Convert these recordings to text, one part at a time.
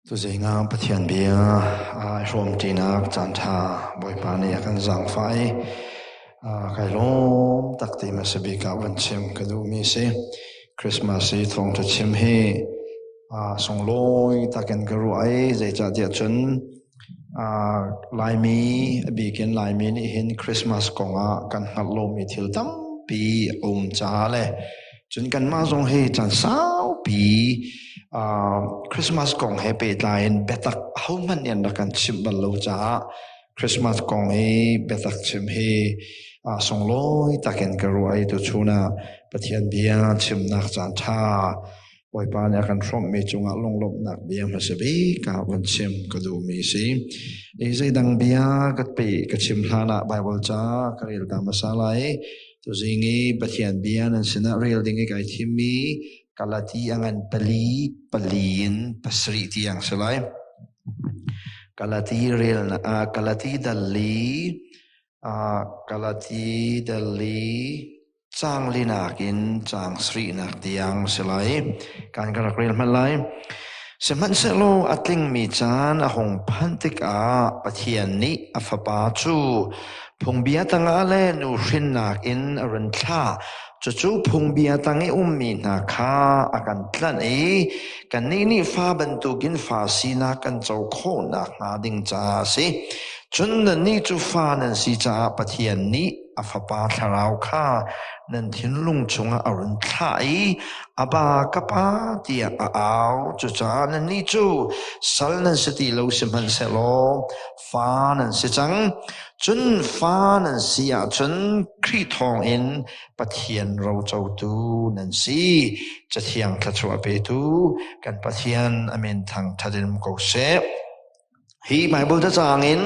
Tuzing ah Pathian bia aa hrawmṭinak caanṭha Bawipa nih a kan zaangfah i kai lawm tak ti hmasa bik ah van chim ka duhmi si. Christmas i thawngṭha chim hi sunglawi takin ka ruah i zeicahtiah cun Laimi, a bikin Laimi nih hin Christmas kongah kan hngalh lomi thil tampi a um caah le cun kanmah zong hi caan saupi Christmas kong he pehtlai in biatak ahohmanh nih an rak kan chimh bal lo caah Christmas kong i biatak chim hi sunglawi takin ka ruah i tuchun ah Pathian bia chimnak caan ṭha Bawipa nih a kan hrawmhmi cungah lunglawmhnak bia hmasa bik ah van chim ka duhmi si. I zeidang bia ka pe ka chim hlan ah Bible ca ka rel ta hmasa lai. Tuzing i Pathian bia nan sinah rel ding i kai thimmi Galati a ngan pali pali in pasarih tiang si lai. Galati rel Galati dal li Galati dal li caang linak in caang sarihnak tiang si lai. Kan ka rak rel hmanh lai. Sihmanhsehlaw a tlingmi caan a hung phanh tikah Pathian nih a Fapa cu phungbia tangah le nuhrinnak in a run thlah. Cucu phungbia tang i ummi hna kha a kan tlanh i kannih nih fa bantukin fa sinak kan co khawh nakhnga ding caah a si. Cun nannih cu fa nan si caah Pathian nih a Fapa Thlarau kha nan thinlung chungah a run thlah i Abba ka Pa tiah a au. Cucaah nannih cu sal nan si ti lo sihmanhsehlaw fa nan si cang. Cun fa nan si ahcun Khrih thawngin Pathian rocotu nan si. Cathiang thluachuah petu kan Pathian a min thangṭhat in um ko seh. Hi Bible cacang in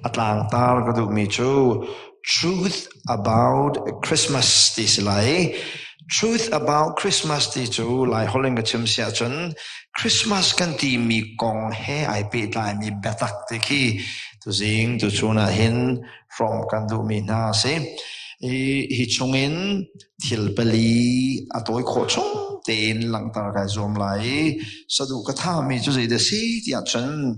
a tlangtar ka duhmi cu Truth about Christmas ti si lai. Truth about Christmas ti cu Lai holh in ka chim si ahcun Christmas kan timi kong he ai pehtlaimi biatak ti khi tuzing tuchun ah hin hrawm kan duhmi hna a si. Hi, hi chungin thil pali a tawi khawh chung tein langhter kai zuam lai i saduh ka thami cu zeidah si tiah cun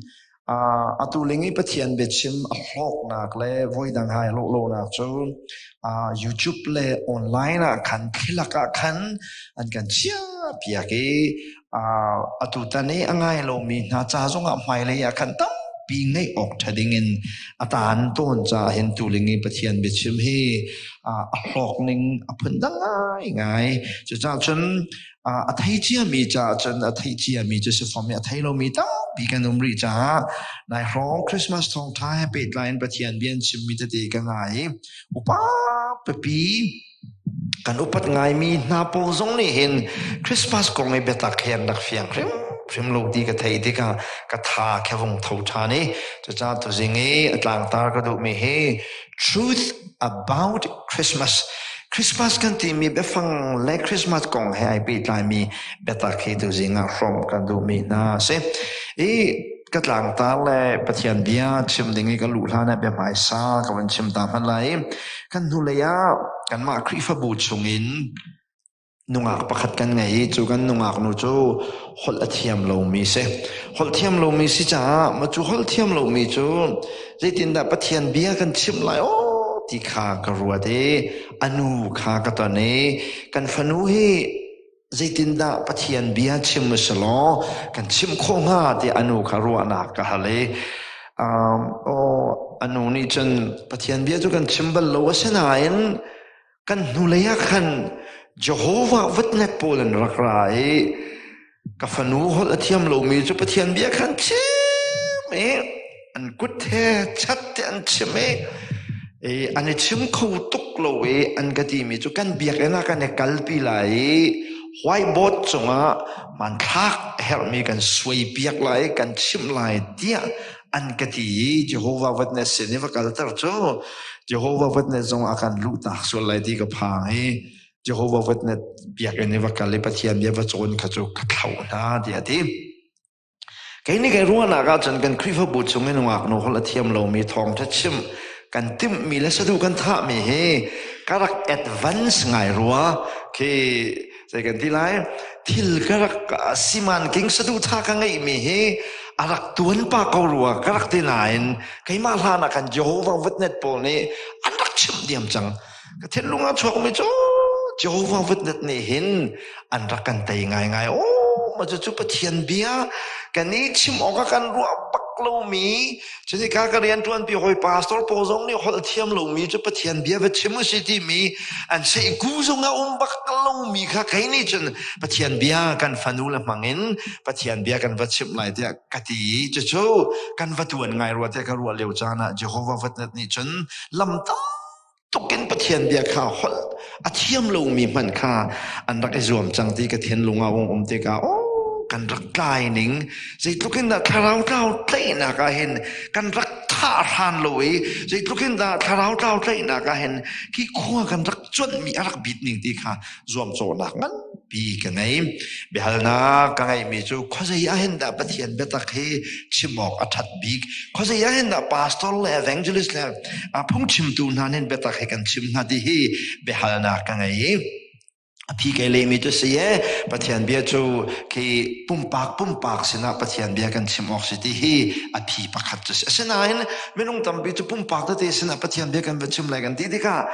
atu ling i Pathian biachim a hlawknak le voidang hai hlawh lonak cu YouTube le online ah khan thilak ah khan an kan chia piak i atu tan i a ngai lomi hna ca zongah hmailei ah khan tampi ngeih awk ṭha dingin a taan tawn caah hin tuling i Pathian biachim hi a hlawk ning a phundang ngaingai. Cucaah cun a thei ciami caah cun a thei ciami cu si fom i a thei lomi tampi kan um rih caah nai hrawng Christmas thawngṭha he pehtlai in Pathian bia an chimmi tete ka ngai i upa pipi kan upat ngaimi hna pawl zong nih hin Christmas kong i biatak hi an rak fiang hrimhrim lo ti ka theih tikah ka tha khe vung tho ṭhan i cucaah tuzing i a tlangtar ka duhmi hi truth about Christmas. Christmas kan timi biafang le Christmas kong he ai pehtlaimi biatak hi tuzing ah hrawm kan duhmi hna a si. I ka tlangtar le Pathian bia chim ding i ka luh hlan ah bia hmaisa ka van chim ta hmanh lai. Kan hnulei ah kanmah Khrihfabu chungin nungak pakhat kan ngei i cu kan nungak nu cu holh a thiam lomi si. Holh thiam lomi si caah ma cu holh thiam lomi cu zeitindah Pathian bia kan chimh lai aw ti kha ka ruat i a nu kha ka ton i kan fanu hi zeitindah Pathian bia chim u selaw kan chim khawh hnga ti anu kha ruahnak ka hal i aw anu nih cun Pathian bia cu kan chim bal lo asinain kan hnulei ah khan Jehovah witness pawl an rak ra i ka fanu holh a thiam lomi cu Pathian bia khan chim i an kut he chat te an chim i an i chim kho tuk lo i an ka timi cu kan biakinn ah kan i kalpi lai i whiteboard cungah hmanthlak herhmi kan suai piak lai kan chimh lai tiah an ka ti i Jehovah Witness sin i va kalter cu Jehovah Witness zong a kan luhtak sual lai ti ka phang i Jehovah Witness biakinn i va kal i Pathian bia va cawn kha cu ka thlauh hna tiah a ti. Kei nih kai ruahnak ahcun kan Khrihfabu chung i nungaknu holh a thiam lomi thawngṭha chimh kan timhmi le saduh kan thahmi hi ka rak advance ngai rua khi zei kan ti lai thil ka rak siman king saduh tha ka ngeihmi hi. A rak tuan pa ko rua ka rak ti nain keimah hlan ah khan Jehovah Witness pawl nih an rak chimh diam cang. Ka thinlung ah chuakmi cu Jehovah Witness nih hin an rak kan tei ngaingai. Oh, mah cucu Pathian bia kan i chim awk ah kan ruah bak lomi cunika ka rianṭuanpi hawi pastor pawl zong nih holh thiam lomi cu Pathian bia va chim u si timi an seiku zong a um bak lomi kha kei nih cun Pathian bia kan fanu le hmangin Pathian bia kan va chimh lai tiah ka ti i cucu kan va tuan ngai rua tiah ka ruah lio caan ah Jehovah Witness nih cun lam tam tuk in Pathian bia kha holh a thiam lomi hmanh kha an rak i zuam cang ti ka thinlung ah um tikah oh kan rak tlai ning zeitluk in dah thlarau tlau tlaihnak ah hin kan rak thah hran lo i zeitluk in dah thlarau tlau tlaihnak ah hin khi khua kan rak cuanhmi a rak bit ning ti kha zuamcawhnak nganpi ka ngei. Biahalnak ka ngeihmi cu khuazei ah hin dah Pathian biatak hi chim awk a ṭhat bik? Khuazei ah hin dah pastor le evangelist le phungchimtu hna nih biatak hi kan chim hna ti hi biahalnak ka ngei. A phi kai lehmi cu si e Pathian bia cu khi pumpak pumpak sinah Pathian bia kan chim awk si ti hi a phi pakhat cu si. Asinain minung tampi cu pumpak tete sinah Pathian bia kan va chim lai kan ti tikah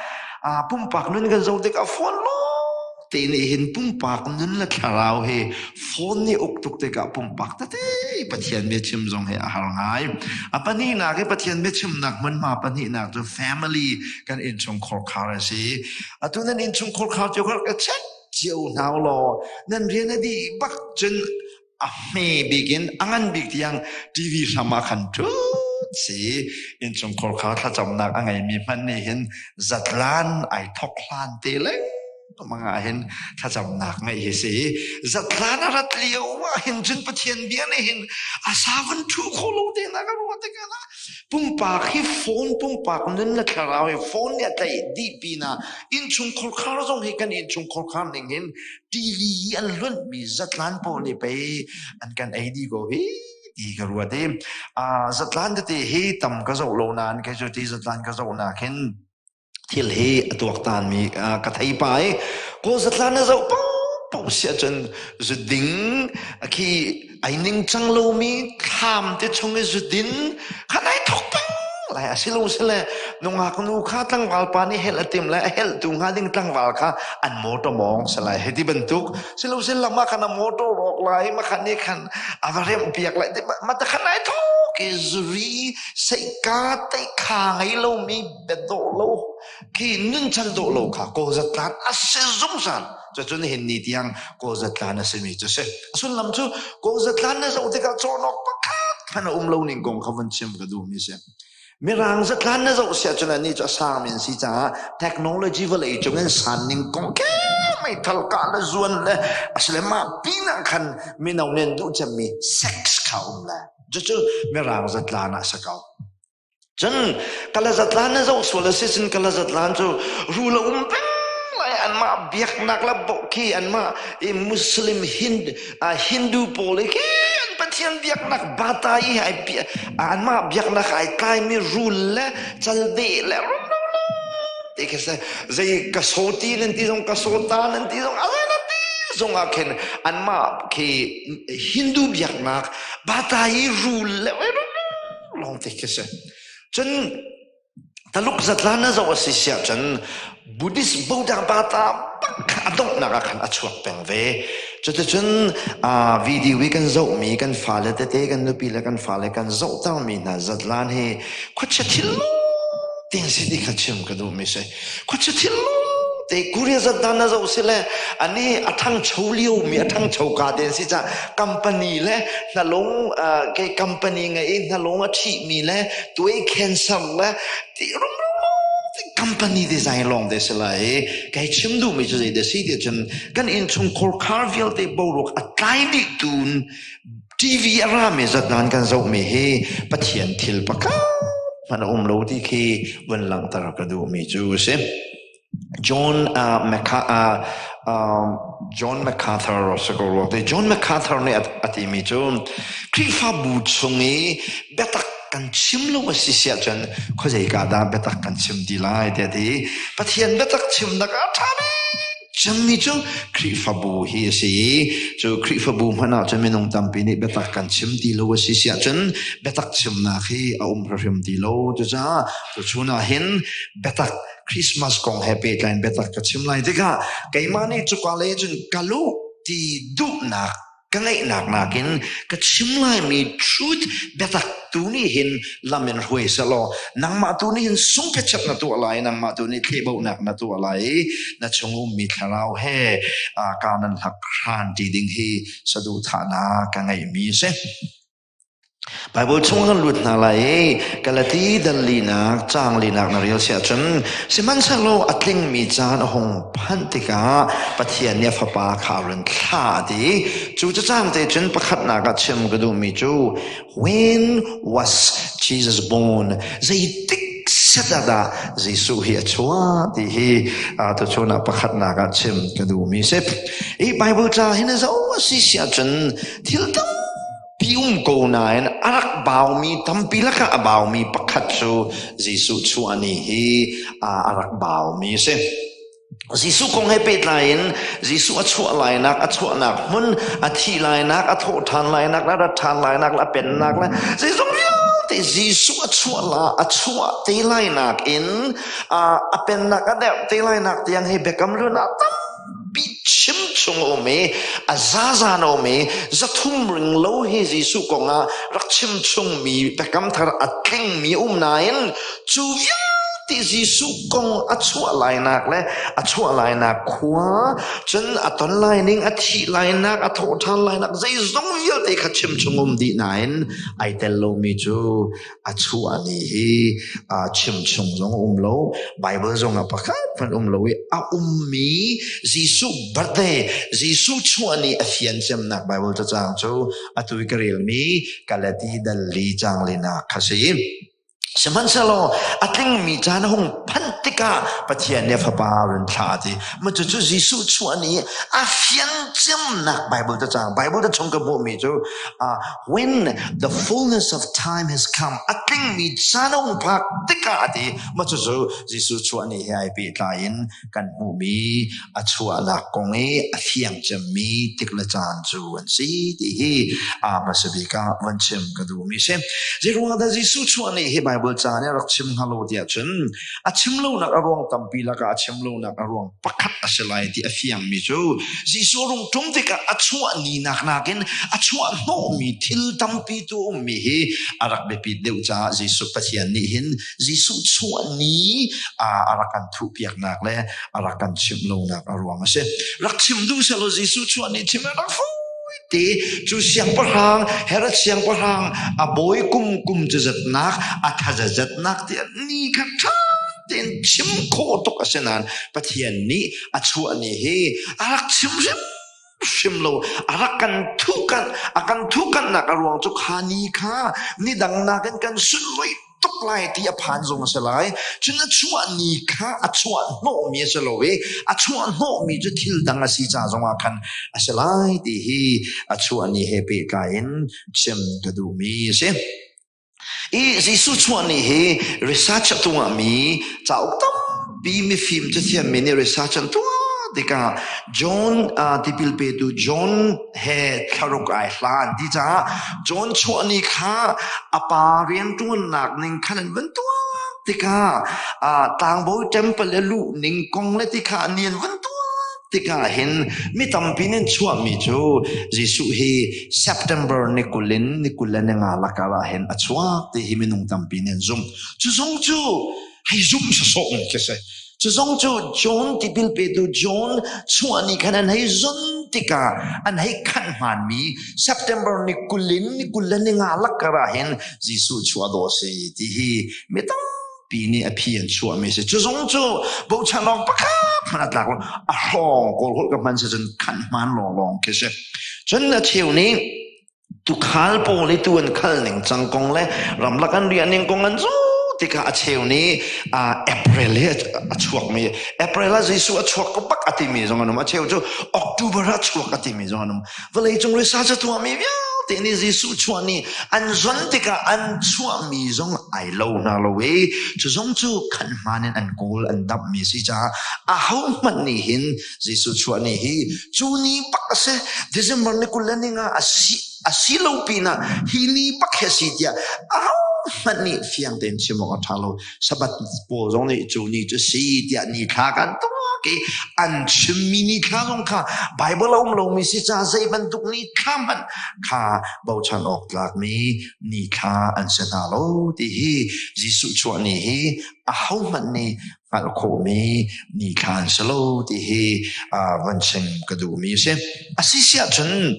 pumpak nun kan zoh tikah phone lawng te nih hin pumpak nun le thlarau hi phone nih uk tuk tikah pumpak tete Pathian bia chim zong hi a har ngai. A pahnihnak hi Pathian bia chimnak hmunhma pahnihnak cu family kan innchungkhar khar a si. Atu nan innchungkhar khar cio ka check cio hna law nan rian a dih bak cun a hme bik in a ngan bik tiang TV hram ah khan ṭut si innchungkhar kha thlacamnak a ngeimi hmanh nih hin zatlan ai thok hlan te lengmang ah hin thlacamnak ngeih hi si zatlan a rat lio ah hin cun Pathian bia nih hin a sa van ṭhu kho lo te na ka ruah tikah pumpak hi phone pumpak nun le thlarau hi phone nih a tlaih dih pinah innchungkhar khar zong hi kan innchungkhar khar ning hin TV i an hlonhmi zatlan pawl nih pei an kan ei dih ko hi ti ka ruat i zatlan tete hi tam ka zoh lo nain kei cu ti zatlan ka zoh nak hin thil hi a tuaktan mi ka thei pa i kawl zatlan na zoh paoh si ahcun zuding khi ai ningcang lomi thlam te chung i zudin kha nai thok peng lai a si lo sile nungak nu kha tlangval pa nih helh a tim lai a helhtu hnga ding tlangval kha an motor mawng si lai hiti bantuk silo sil lam ah khan a motor rawk lai ma khan nih khan a va remh piak lai ma ta khan ai thok i zuri seika te kha ngei lomi bedawh lo khi nun chan dawh lo kha kawl zatlan a si zungzal cucun nihin ni tiang kawl zatlan a simi cu si a sullam cu kawl zatlan na zoh tikah cawnawk pakhat hmanh a um lo ning kong kha vun chim ka duhmi si mirang zatlan na zoh siah cun anih cu a sangmi an si caah technology vawlei cung in san ning kong ke meithal kah le zuan le asile mah pinah khan mino nih an duh cemmi sex kha um le cucu mirang zatlan ah si ko Cun kala zatlan na zoh sual a si cun kala zatlan cu rul a um peng lai anmah biaknak le khi anmah i Muslim Hind, Hindu pawl i khi an pathian biaknak bata i ai anmah biaknak ai tlaimi rul le calde le ti khi se zei ka soti nan ti zong ka sota nan ti zong alai nan ti zong ah khin anmah khi Hindu biaknak bata i rul le lawngte khi si. Cun Taluk zatlan na zoh a si siah cun Buddhist Buddha bata bak a donghnak ah khan a chuak peng ve. Cuticun video i kan zohmi kan fale tete kan nupi le kan fale kan zohtermi hna zatlan hi khuachia thil tin si ti kha chim ka duhmi si. Khuachia thil te Korea zatdan na zoh si le ani a ṭhangcho liomi a ṭhangcho ka te si ca company le hnalung ke company ngei i hnalung a ṭhihmi le tuai cancer le ti rumrum company design lawng te si lai kai chim duhmi cu zei de si ti cun kan innchungkhar khar vialte boruak a tlai dih tun TV a rami zatnan kan zohmi hi Pathian thil pakhat hmanh a um lo ti khi vun langhter ka duhmi cu a si. John John MacArthur si ko rua te John MacArthur nih a timi cu Khrihfabu chung i biatak kan chim lo a si siah cun khuazei ka dah biatak kan chim ti lai tiah ti Pathian biatak chimnak ah ṭha bik. cemmi cu Khrihfabu hi a si i cu Khrihfabu hmanh ah cun minung tampi nih biatak kan chim ti lo a si si ahcun biatak chimnak hi a um hrimhrim ti lo. Cucaah tuchun ah hin biatak Christmas kong he pehtlai in biatak ka chim lai tikah keimah nih cuka lei cun ka luh ti duhnak ka ngeihnak nakin ka chim laimi truth biatak tu nih hin lam in hruai selaw nangmah tu nih hin sungpechat na tuah lai, nangmah tu nih thlehbohnak na tuah lai i na chung ummi thlarau he ka nan hlak hran ti ding hi saduhthahnak ka ngeihmi a si. Baibal chung kan lut hna lai i Galati dal linak caang linak na rel siah cun sihmanhsehlaw a tlingmi caan a hung phanh tikah Pathian nih a fapa kha a run thlah ti. Cu cacang te cun pakhatnak ah chim ka duhmi cu when was Jesus born? Zeitik set ah dah Jesuh hi a chuah ti hi tuchun ah pakhatnak ah chim ka duhmi si. Hi Baibal ca hin zoh a si siah cun thil tam Pi um ko nain a rak baumi tampi lakah a baumi pakhat cu Jesuh chuah ni hi a rak baumi a si. Jesuh kong he pehtlai in Jesuh a chuah lainak, a chuahnak hmun, a thih lainak, a thawh ṭhan lainak, a rat ṭhan lainak, a pennak le zeizong vialte Jesuh a chuah la, a chuah te lainak in a pennak a derh te lainak tiang hi biakam hlun ah tam bi chim chung a um i a zazan a um i 300 ring lo hi Jesuh kong ah rak chim chungmi biakam thar a tlingmi a um nain cu vialte Jesuh kong a chuah lainak le a chuah lainak khua cun a ton lai ning, a thih lainak, a thawh ṭhan lainak zeizong vialte kha chim chung um dih nain ai tel lomi cu a chuah ni hi chim chung zong um lo. Bible zong ah pakhat hmanh um lo i a ummi Jesuh birthday, Jesuh chuah ni a fian cemnak Bible cacang cu atu i ka relmi Galati dal li cang linak kha si. Sihmanhsehlaw a tlingmi caan a hung phanh tikah Pathian nih a Fapa run thlah ti. Mah cucu Jesuh chuah ni a fian cemnak Bible cacang. Bible ca chung ka hmuhmi cu when the fullness of time has come, a tlingmi caan a hung phak tikah a ti. Mah cucu Jesuh chuah ni he ai pehtlai in kan hmuhmi a chuahnak kong i a fiang cemmi tik le caan cu an si ti hi a hmasa bik ah van chim ka duhmi si. Zeiruang dah Jesuh chuah ni hi Bible ca nih a rak chim hnga lo tiah cun a chim lonak a ruang tampi lakah a chim lonak a ruang pakhat a si lai ti a fiangmi cu Jesuh rung ṭum tikah a chuah ni nak nakin a chuah hnawhmi thil tampi tu ummi hi a rak biapit deuh caah Jesuh Pathian nih hin Jesuh chuah ni a rak kan thuhpiaknak le a rak kan chimh lonak a ruang a si. Rak chim duh selaw Jesuh chuah ni chim a rak fawi te. Cu siangpahrang Herod siangpahrang a bawi kum kum cu zatnak a thazazatnak tiah ni kha ṭha tein chim khawh tuk a si nain Pathian nih a chuah ni hi a rak chim hrim hrim lo. A rak kan thuhkanh, a kan thuhkanhnak a ruang cu kha ni kha ni dang nakin kan sunlawih tuk lai ti a phan zong a si lai. Cun a chuah ni kha a chuah hnawhmi a si lo i a chuah hnawhmi cu thil dang a si ca zongah khan a si lai ti hi a chuah ni he pehtlai in chim ka duhmi a si. I Jesuh chuah ni hi research a tuahmi cauk tampi mifim cathiammi nih research an tuah tikah John tipil petu John he thlaruk ai hlan ti caah John chuah ni kha a pa rianṭuannak ning khan an van tuah tikah tlangbawi temple le luh ning kong le ti kha ni an van tuah tikah hin mi tampi nih an chuahmi cu Jesuh hi September ni 20 in ni 25 lakah ah hin a chuak ti hi minung tampi nih an zumh. Cu zong cu hei zumh sawsawh ngai khi si. Cu zong cu John tipil petu John chuah ni khan an hei zun tikah an hei khanh hmaanmi September ni 20 in ni 25 lakah ah hin Jesuh chuah dawh a si ti hi mi tam pi nih a phi an chuahmi si. Cu zong cu bochan awk pakhat hmanh a tlak lo. A hrawng kawl holh ka hman si cun khan hmaan lawnglawng khi si. Cun a cheu nih tukhal pawl i tu an khal ning cang kong le ramlak an riah ning kong an zu tikah a cheu nih April hi a chuakmi April ah Jesuh a chuak ko bak a timi zong an um. A cheu cu October ah chuak a timi zong an um. Vawleicung research a tuahmi vialte. vialte nih Jesuh chuah ni an zon tikah an chuahmi zong ai lo hna lo i cu zong cu khan hmaan in an kawl an damhmi si caah ahohmanh nih hin Jesuh chuah ni hi cu ni bak a si. December ni 25 a si a si lo pinah hi ni bak hi a si tiah ahohmanh nih fiang tein chim awk a ṭha lo. Sabbath pawl zong nih cu ni cu si tiah ni thla kan tuak i an chimmi ni thla zong kha Bible a um lomi si ca zei bantuk ni thla hmanh kha bochan awk tlakmi ni thla an si hna lo ti hi Jesuh chuah ni hi ahohmanh nih hngalh khawhmi ni thla an si lo ti hi van chim ka duhmi a si. A si siah cun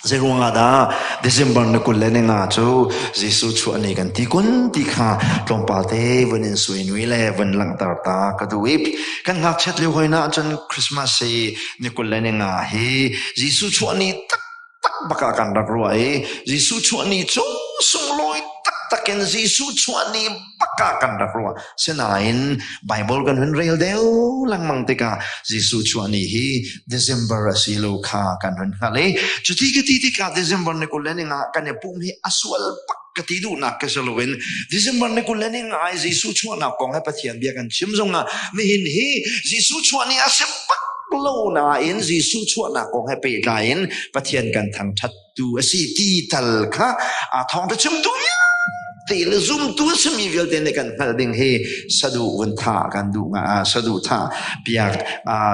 Zeiruang ah dah December ni 25 cu Jesuh chuah ni kan ti kun ti kha tlawmpal te vun in suinui le vun langhter ta ka duh i kan ngakchiat lio hoi na ahcun Christmas hi ni 25 hi Jesuh chuah ni taktak bak ah kan rak ruah i Jesuh chuah ni cu sunglawi taktak in Jesuh chuah ni bak ah kan rak ruah. Sinain Bible kan hun rel deuh lengmang tikah Jesuh chuah ni hi December a si lo kha kan hun hngalh i cuti ka ti tikah December ni 25 kan i pum hi a sual bak ka ti duhnak ka si loin December ni 25 i Jesuh chuahnak kong he Pathian bia kan chim zongah nihin hi Jesuh chuah ni a si bak lo nain Jesuh chuahnak kong he pehtlai in Pathian kan thangṭhat tu a si ti tal kha a thawngṭha chimtu vialte le zumtu a simi vialte nih kan hngalh ding hi saduh vun tha kan duh nga saduh tha piak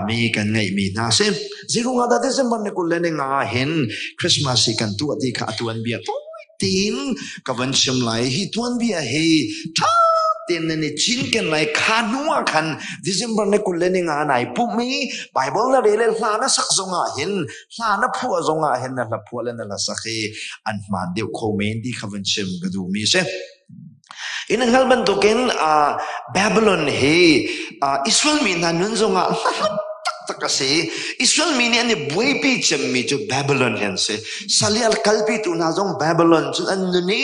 mi kan ngeihmi hna si. Zirung ah dah December ni 25 hin Christmas hi kan tuah ti kha a tuan bia tin ka van chim lai. Hi tuanbia hi ṭha tein nan i cinken lai. Kha hnu ah khan December ni 25 nai pumh i Bible na rel le hla na sak zong ah hin, hla na phuah zong ah hin, na hla phuah le na hla sak hi an hmaan deuh kho men ti kha van chim ka duhmi si. In hngal bantukin Babylon hi Israel mi hna nun zongah hnahnawk taktak a si. Israel mi nih an i buaipi cemmi cu Babylon hi an si. Salial kalpitu hna zong Babylon cun an nun i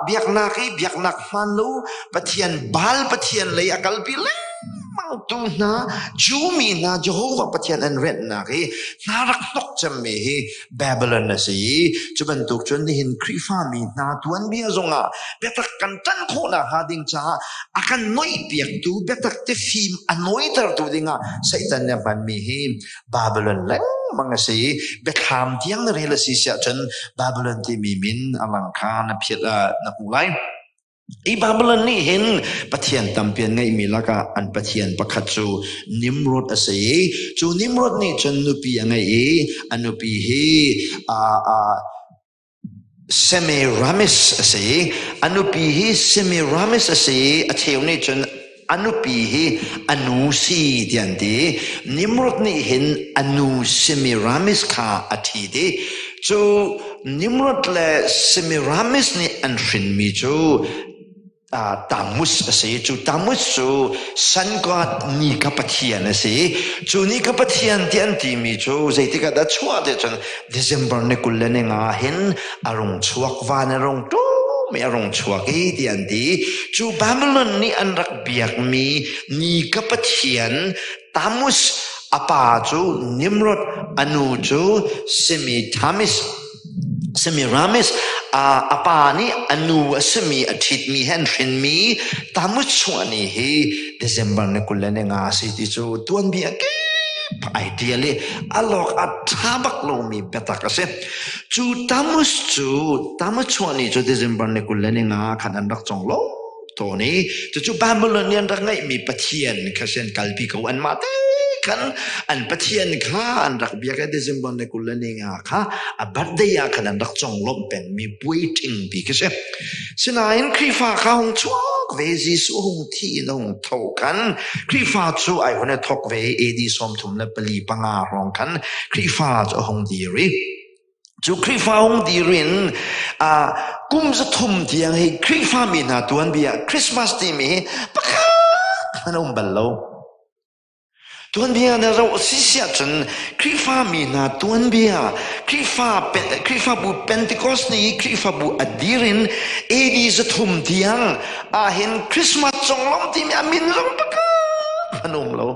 biaknak i biaknak hmaan lo Pathian Baal Pathian lei a kalpi lengmang tu hna Jew mi hna Jehovah Pathian an renhnak i hna rak hnok cemmi hi Babylon a si i cu bantuk cun nihin Khrihfa mi hna tuanbia zongah biatak kan ṭan khawhnak hnga ding caah a kan noihpiaktu biatak te fim a nawitertu dingah Satan nih a hmanmi hi Babylon lengmang a si i biathlam tiang na rel a si siah cun Babylon timi min a lang kha na phiat na hmuh lai. Hi Babylon nih hin pathian tampi an ngeihmi lakah an pathian pakhat cu Nimrod a si i cu Nimrod nih cun nupi a ngeih i a nupi hi Semiramis a si i a nupi hi Semiramis a si i a cheu nih cun a nupi hi a nu si ti an ti. Nimrod nih hin a nu Semiramis kha a ṭhit i cu Nimrod le Semiramis nih an hrinmi cu Tammuz a si. Cu Tammuz cu sun god nika pathian a si. Cu nika pathian ti an timi cu zeitik ah dah chuah ti cun December ni 25 hin a rung chuak, van a rung ṭum i a rung chuak i ti an ti. Cu Babylon nih an rak biakmi nika pathian Tammuz a pa cu Nimrod, a nu cu Semiramis. Semiramis a pa nih a nu a simi a ṭhitmi he an hrinmi Tammuz chuah ni hi December ni 25 si ti cu tuanbia kip ai ṭial i a lawk a ṭha bak lomi biatak a si. Cu Tammuz cu Tammuz chuah ni cu December ni 25 khan an rak conglawmh tawn i cucu Babylon nih an rak ngeihmi pathian kha si an kalpi ko. Anmah te khan an pathian kha an rak biak i December ni 25 kha a birthday ah khan an rak conglawmh pengmi puai ṭhingpi khi si. Sinain Khrihfa kha hung chuak ve, Jesuh hung thi in hung tho khan Khrihfa cu ai hun i thok ve. AD 34 hrawng khan Khrihfa cu a hung dir i cu Khrihfa hung dir in kum 300 tiang hi Khrihfa mi hna tuanbia Christmas timi hi pakhat hmanh a um bal lo. Tuanbia na zoh si siah cun Khrihfa mi hna tuanbia, Khrihfa Khrihfabu Pentecost ni i Khrihfabu a dir in AD 300 tiang ahhin Christmas conglawmh timi a min zong pakhat an um lo.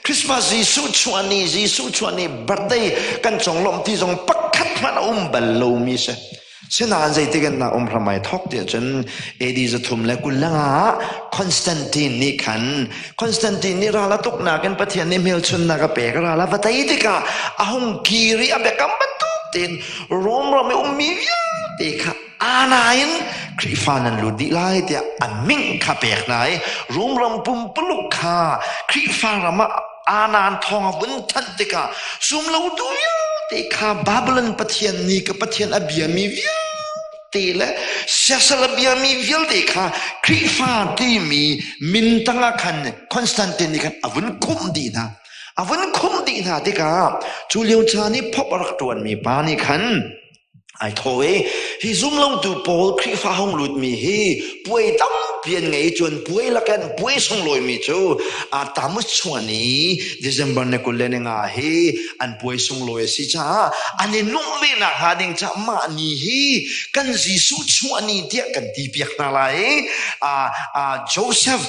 Christmas Jesuh chuah ni, Jesuh chuah ni birthday kan conglawmh ti zong pakhat hmanh a um bal lomi si. Sinain zeitik in dah um hram ai thawk tiah cun AD 325 ah Constantine nih khan Constantine nih ral a tuknak in Pathian nih hmelchunhnak a pek ral a va tei tikah a hung kir i a biakam bantuk tein Rom ram i ummi vialte kha anain Khrihfa nan lut dih lai tiah a ming kha pek hna i Rom ram pumpuluk kha Khrihfa ram ah anan thawng a vun thanh tikah zumlotu vialte kha Babylon pathian ni ka pathian a biami vialte le siasal a biami vialte kha Khrihfa timi min tangah khan Constantine nih khan a vun khumh dih hna. A vun khumh dih hna tikah cu lio caan i phop a rak ṭuanmi pa nih khan Ai thaw i hi zumlotu pawl Khrihfa hung lutmi hi puai tampi an ngei cun puai lakin puai sunglawimi cu Tammuz chuan i December ni 25 hi an puai sunglawi a si caah an i nuamh ve nak hnga ding caah mah ni hi kan Jesuh chuah ni tiah kan ti piak hna lai i Joseph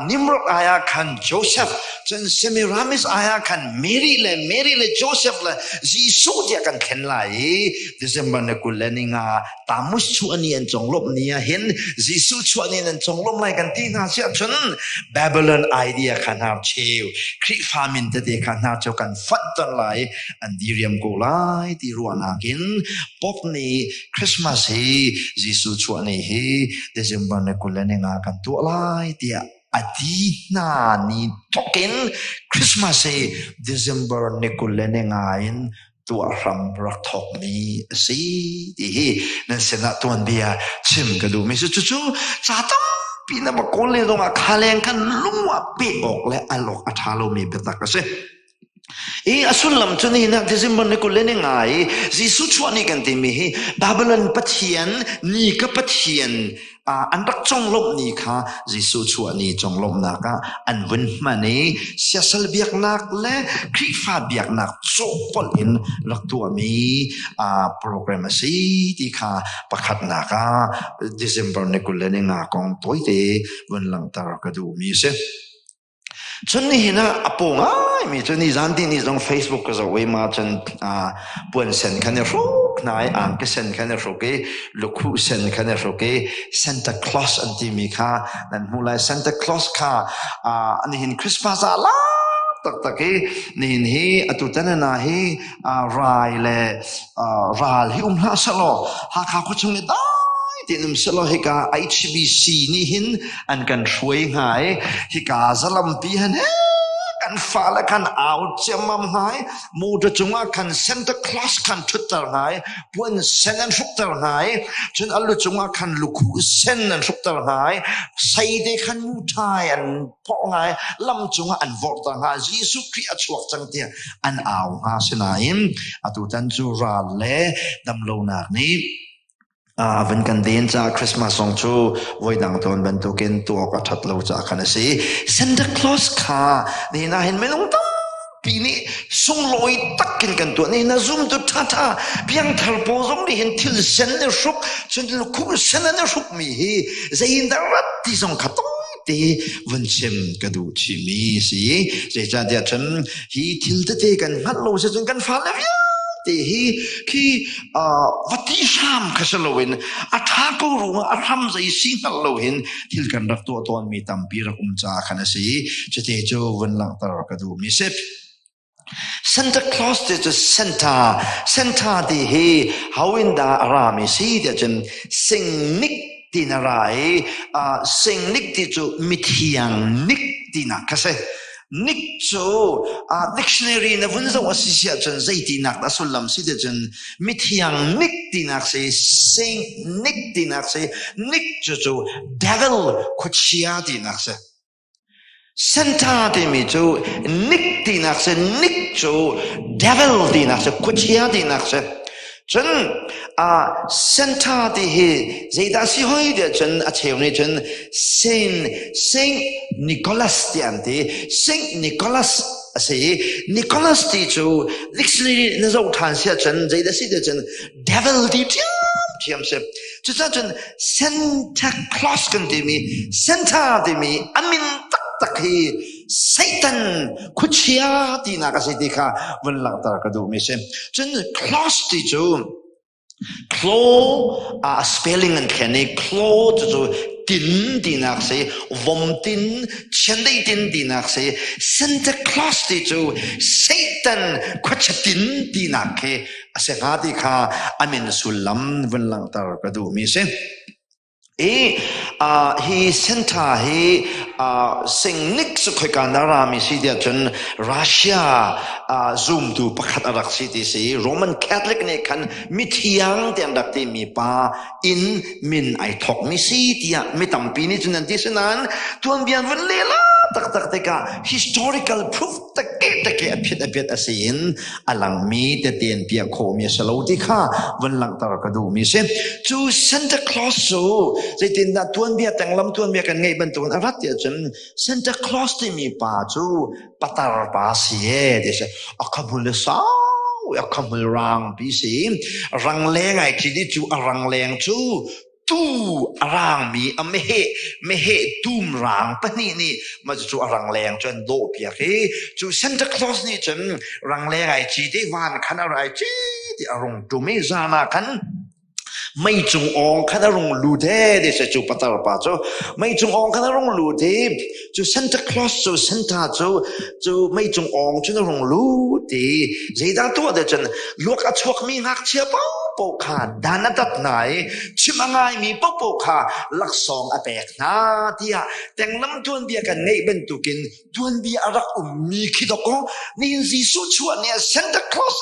Nimrod ai ah khan Joseph cun Semiramis ai ah khan Mary le Mary le Joseph le Jesuh tiah kan thlen lai i December ni 25 Tammuz chuah ni an conglawmh ni ah hin Jesuh chuah ni an conglawmh lai kan ti hna siah cun Babylon idea kha hnar cheu Khrihfa min tete kha hnar cheu kan fanh ton lai an diriam ko lai ti ruahnak in Pope nih Christmas hi Jesuh chuah ni hi December ni 25 kan tuah lai tiah a ti hna ni thawkin Christmas hi December ni 25 in tuah hram rak thawkmi a si ti hi nan sinah tuanbia chim ka duhmi si cucu ca tampi na va kawl le zongah kha leng khan lung ah peh awk le al awk a ṭha lomi biatak a si. I a sullam cu nihin ah December ni 25 i Jesuh chuah ni kan timi hi Babylon pathian ni ka pathian an rak conglawmh ni kha Jesuh chuah ni conglawmhnak ah an vun hman i siasal biaknak le Khrihfa biaknak cawhpolh in rak tuahmi program a si ti kha pakhatnak ah December ni 25 kong tawite vun langhter ka duhmi a si. Cun nihin ah a paw ngaimi cu nizan ti ni zong Facebook ka zoh i ma cun puan sen khan i hruk hna i angki sen khan i hruk i lukhuh sen khan i hruk i Santa Claus an timi kha nan hmuh lai. Santa Claus kha nihin Christmas ah la taktak i nihin hi atu tan na hi rai le ral hi um hlah selaw Hakha khuachung i dai tein um selaw hika HBC nih hin an kan hruai hnga i hika zalampi han he kan fale khan au ciammam hna i motor cungah khan Santa Claus khan ṭhutter hna i puan sen an hrukter hna i cun a lu cungah khan lukhuh sen an hrukter hna i seite khan muṭhai an phawh hna i lam cungah an vorhter hna Jesuh Khrih a chuak cang tiah an au hnga sinain atutan cu ral le damlonak nih a van kan den caah Christmas zong cu voidang tawn bantukin tuak a ṭhat lo caah khan a si. Santa Claus kha nihin ah hin minung tampi nih sunglawi takin kan tuah. Nihin ah zumtu ṭhaṭha piangthar pawl zong nih hin thil sen i hruk, cun lukhum sen an i hrukmi hi zeiindah rat ti zong kha te vun chim ka duh chihmi si. Zeicahtiah cun hi thil tete kan hngalh lo si cun kan fale vialte hi khi va ti hram kha si loin a ṭha ko ruangah a hram zei si hngalh lo hin thil kan rak tuah tawnmi tampi rak um caah khan a si. Cuti cu vun langhter ka duhmi si. Santa Claus ti cu Santa Santa ti hi how in dah a rami si tiah cun singnik ti na ra i singnik ti cu mithiang nik tinak kha si. Nik cu dictionary na vun zoh a si si ahcun zeitinak dah sullam si tiah cun mithiang nik tinak si Saint Nick tinak si Nick cu cu devil khuachia tinak si. Santa timi cu Nick tinak si Nick cu devil tinak si khuachia tinak si cun Santa ti hi zeidah si hoi tiah cun a cheu nih cun Saint Saint Nicholas ti an ti Saint Nicholas a si i Nicholas ti cu dictionary na zoh ṭhan si ahcun zeidah si tiah cun devil ti ṭhiamṭhiam si Cucaah cun Santa Claus kan timi Santa timi a min taktak hi Satan khuachia tinak a si ti kha vun langhter ka duhmi si. Cun Claus ti cu. Claw ah spelling an thlen i claw cucu tin tinak si, vom tin, chiandeih tin tinak si. Santa Claus ti cu Satan khuachia tin tinak khi a si hnga ti kha a min sullam vun langhter ka duhmi si. I hi Santa hi singnik cu khoika na rami si tiah cun Russia zumtu pakhat a rak si ti si. Roman Catholic nih khan mithiang ti an rak timi pa in min ai thawkmi si tiah mi tampi nih cun an ti. Sinain tuanbia vun lela taktak tikah historical proof take take a phiat a piat a si in a langmi tete an piah khawhmi a si lo ti kha vun langhter ka duhmi si. Cu Santa Claus cu zeitindah tuanbia tenglam tuanbia kan ngeih bantukin a rat ti ahcun Santa Claus timi pa cu patar pa si e ti si. A khamul le sau a khamul rang pi si. Rangleng ai khi di cu a rangleng cu tuu a rangmi a meheh meheh tum rang pahnih nih mah cu a rangleng cu an dawh piak i cu Santa Claus nih cun rangleng ai ci te van khan a rai ci ti a rung tum i zan ah khan mei cung awng khan a rung lut he ti se cu patar pa cu mei cung awng khan a rung lut i cu Santa Claus cu Santa cu cu mei cung awng cun a rung lut i zeidah tuah te cun luak a chuakmi ngakchia paohpaoh kha dan a tat hna i chim a ngaimi paohpaoh kha laksawng a pek hna tiah tenglam tuanbia kan ngeih bantukin tuanbia a rak ummi khi dawkaw nihin Jesuh chuah ni ah Santa Claus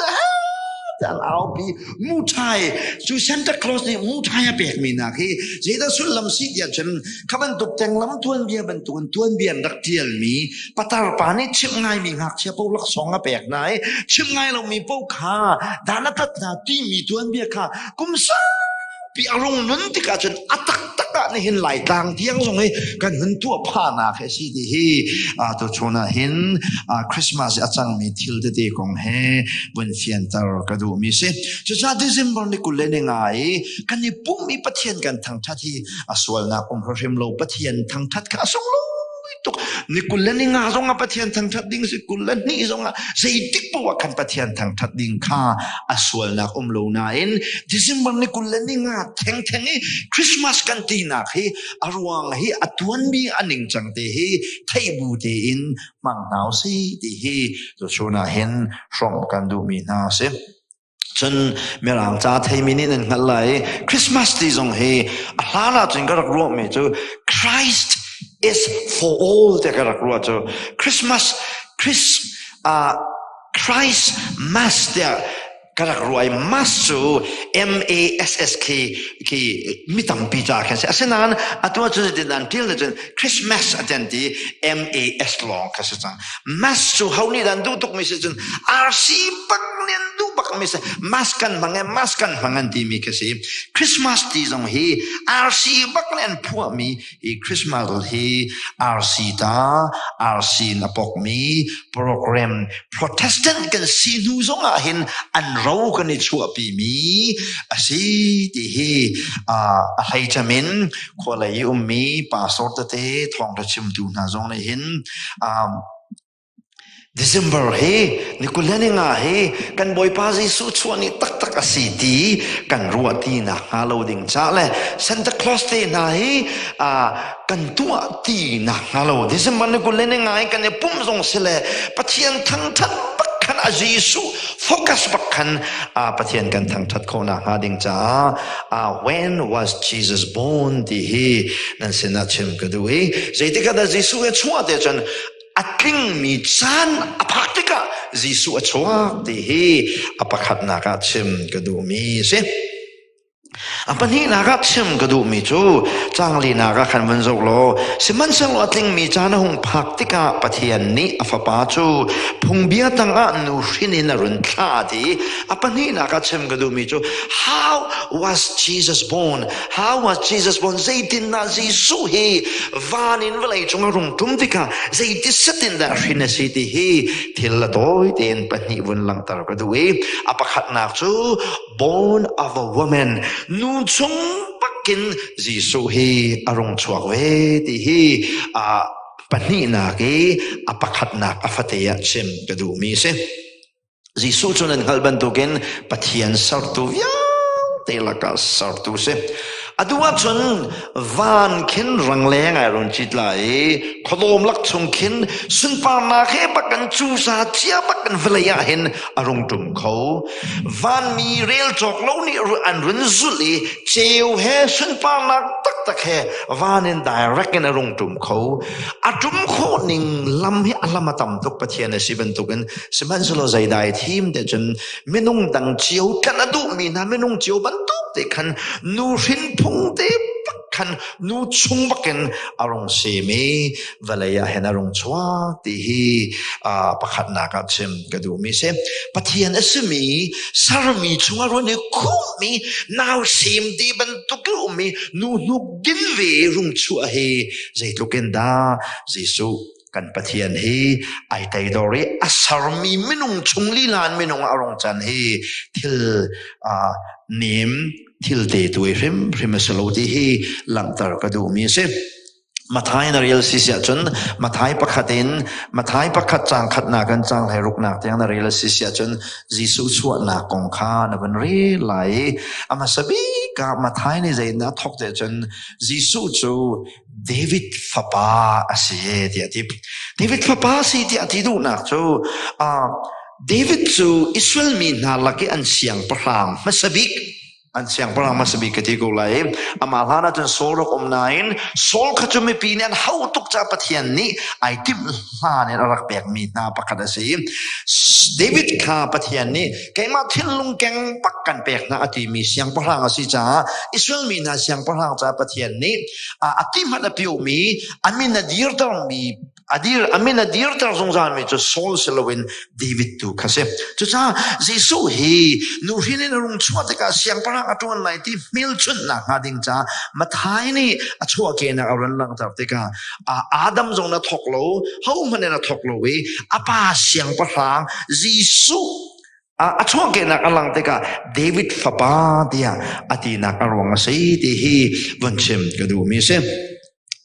an aupi muṭhai cu Santa Claus nih muṭhai a pekmi nak hi zeidah sullam si tiah cun kha bantuk tenglam tuanbia bantukin tuanbia an rak ṭialmi patar pa nih chimh ngaimi ngakchia paoh laksawng a pek hna i chimh ngai lomi paoh kha dan a tat hna timi tuanbia kha kum pi a rung nun tikah cun a taktak ah nihin Laitlang tiang zong hi kan hun tuah phahnak hi si ti hi tuchun ah hin Christmas a cangmi thil tete kong he vun fianter ka duhmi si. Cucaah December ni 20 le ni nga i kan i pumh i Pathian kan thangthat hi a sualnak um hrim lo Pathian thangthat kha a sunglawi tuk ni 20 le ni nga zong ah Pathian thangthat ding si 22 zong ah zeitik poah khan Pathian thangthat ding kha a sualnak um lo nain December ni 20 le ni nga theng theng i Christmas kan tinak hi a ruang hi a tuanmi a ningcang te hi theih bu tein hmang hna si ti hi tuchun ah hin hrawmh kan duhmi hna si. Cun Mirang ca theimi nih nan hngalh lai i Christmas ti zong hi a hlan ahcun ka rak ruahmi cu Christ is for all tiah ka rak ruah cu Christmas Chris uh, Christ Mass tiah ka rak ruah i Mass cu M A S S K khi mi tampi ca khan si asinain atu ahcun zeitin an ṭial cun Christmas a ten ti M A S lawng kha si cang Mass cu ho nih dah an duh tukmi si cun RC bak nih an duh bakmi si Mass kan hmang e Mass kan hmang an timi kha si Christmas ti zong hi RC bak nih an phuahmi hi Christmas hi RC ta RC in a pokmi program Protestant kan si hnu zong ah hin an ro kan i chuahpimi a si ti hi a hlei cem in khualei i ummi pastor tete thawngṭha chimtu hna zong nih hin December hi ni 20 le ni nga hi kan Bawipa Jesuh chuah ni taktak a si ti kan ruah ti nak hnga lo ding ca le Santa Claus te hna hi kan tuah ti nak hnga lo December ni 20 le ni nga hi kan i pumh zong si le Pathian thangthat bak khan a Jesuh focus bak khan Pathian kan thangthat khawh nak hnga ding caah when was Jesus born ti hi nan sinah chim ka duh i zeitik ah dah Jesuh hi chuah te cun a tlingmi caan a phak tikah Jesuh a chuak ti hi a pakhatnak ah chim ka duhmi si. A pahnihnak ah chim ka duhmi cu canglinak ah khan vun zoh law sihmanhsehlaw a tlingmi caan a hung phak tikah Pathian nih a fapa cu phungbia tangah nu hrin in a run thlah ti a pahnihnak ah chim ka duhmi cu how was Jesus born how was Jesus born zeitindah Jesuh hi van in vawlei cung a rung ṭum tikah zeiti set in dah hrin a si ti hi thil a tawi tein pahnih vun langhter ka duh i a pakhatnak cu born of a woman nu chung bakin Jesuh hi a rung chuak ve ti hi a pahnihnak i a pakhatnak a fate ah chim ka duhmi si. Jesuh cu nan hngalh bantukin Pathian sertu vialte. vialte lakah sertu si. Atu ahcun van khin rangleng ai run cit lai i khuadawm lak chung khin sunparnak he bak kan cusa cia bak kan vawlei ah hin a rung ṭum kho. Vanmi rel cawk lo nih an run zulh i ceu he sunparnak taktak he van in direct in a rung ṭum kho. A ṭum khawh ning lam hi a lam a tam tuk Pathian a si bantukin sihmanhsehlaw zeidai thim te cun minung dang cio tlanh a duhmi hna minung cio bantuk te khan nu hrin phung te bak khan nu chung bakin a rung sem i vawlei ah hin a rung chuak ti hi pakhatnak ah chim ka duhmi si. Pathian a simi sermi chungah ruan i khummi nausem te bantuk i ummi nu hnuk din ve rung chuah hi zeitluk in dah Jesuh kan Pathian hi ai teidor i a sermi minung chung lilan minung a rung can hi thil nem thil te tu i hrimhrim a si lo ti hi langhter ka duhmi a si. Mathai na rel si si ahcun Mathai pakhat in Mathai pakhat caang khatnak in caang hleiruknak tiang na rel si si ahcun Jesuh chuahnak kong kha na van rel lai i a hmasa bik ah Mathai nih zeitindah a thawk ti ahcun Jesuh cu David fapa a si tiah a ti. David fapa a si tiah a ti duhnak cu David cu Israel mi hna lak i an siangpahrang hmasa bik an siangpahrang hmasa bik ka ti ko lai. Amah hlan ahcun Saul rak um nain Saul kha cu mipi nih an hau tuk caah Pathian nih ai timh hlan in a rak pekmi hna pakhat a si. David kha Pathian nih keimah thinlung keng bak kan pek hna a timi siangpahrang a si caah Israel mi hna siangpahrang caah Pathian nih a ti hmanh a piomi a min a dirtermi a dir a min a dirter zungzalmi cu Saul si loin David tu kha si. Cucaah Jesuh hi nuhrin in a rung chuah tikah siangpahrang a ṭuan lai ti hmelchunhnak hnga ding caah Matthai nih a chuahkehnak a run langhter tikah Adam zong na thawk lo, hohmanh in a thawk lo i a pa siangpahrang Jesuh a chuahkehnak a lang tikah David fapa tiah a tinak a ruang a si ti hi vun chim ka duhmi a si.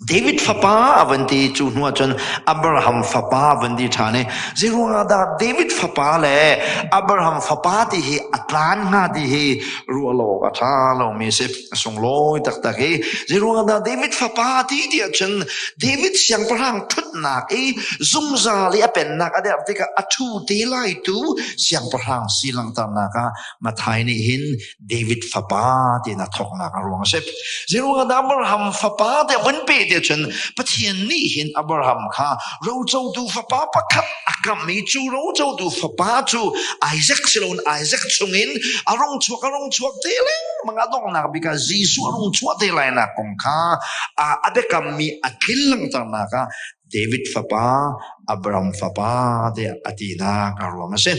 David fapa a van ti cu hnu ahcun Abraham fapa a van ti ṭhan i zeiruangah dah David fapa le Abraham fapa ti hi a tlan hnga ti hi ruah lo awk a ṭha lomi a si. A sunglawi taktak i zeiruangah dah David fapa ti ti ahcun David siangpahrang ṭhutnak i zungzal i a pennak a derh tikah a ṭhu te lai tu siangpahrang si langhternak ah Matthai nih hin David fapa tiin a thawknak a ruang a si. Zeiruangah dah Abraham fapa te vun pe te cun Pathian nih hin Abraham kha rocotu fapa pakhat a kamh i cu rocotu fapa cu Isaac siloin Isaac chungin a rung chuak a rung chuak te lengmang a donghnak bik ah Jesuh a rung chuah te lai nak kong kha a biakammi a tlin langhternak ah David fapa Abraham fapa tiah a tinak a ruang a si.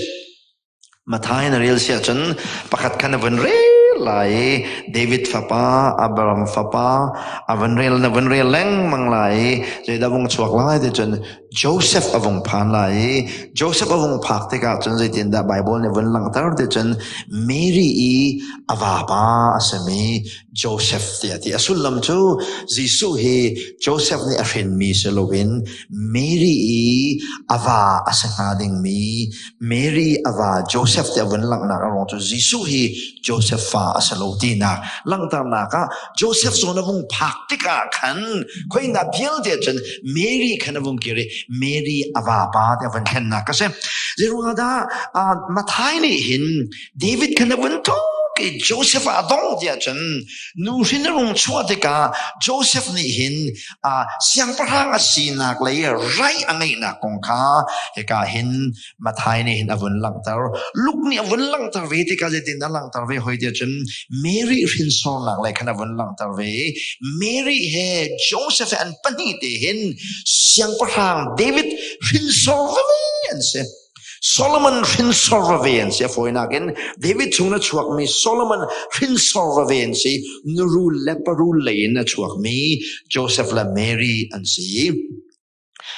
Matthai na rel si ahcun pakhat kha na vun rel lai i David fapa, Abraham fapa, a vun rel na vun rel lengmang lai i zeidah vung chuak lai ti cun Joseph a vung phan lai i Joseph a vung phak tikah cun zeitindah Bible nih vun langhter ti cun Mary i a vapa a simi Joseph tiah ti. A sullam cu Jesuh hi Joseph nih a hrinmi si loin Mary i a va a si hnga dingmi Mary a va Joseph ti a vun langhnak a ruang cu Jesuh hi Joseph fa a si lo tinak langhternak ah Joseph zawn a vung phak tikah khan khoina vialte cun Mary khan a vung kir i Mary a vapa ti a vun thlennak a si. Zeiruangah dah Matthai nih hin David khan a vun tuk i Joseph ah a dong tiah cun nu hrin a rung chuah tikah Joseph nih hin siangpahrang a sinak lei rai a ngeihnak kong kha hika hin Matthai nih hin a vun langhter. Luke nih a vun langhter ve tikah zeitin a langhter ve hoi tiah cun Mary hrinsornak lei khan a vun langhter ve. Mary he Joseph he an pahnih te hin siangpahrang David hrinsor veve an si. Solomon hrinsor veve an si. A fawinak in David chung na chuakmi Solomon hrinsor veve an si. Nurul le parul lei in a chuakmi Joseph le Mary an si.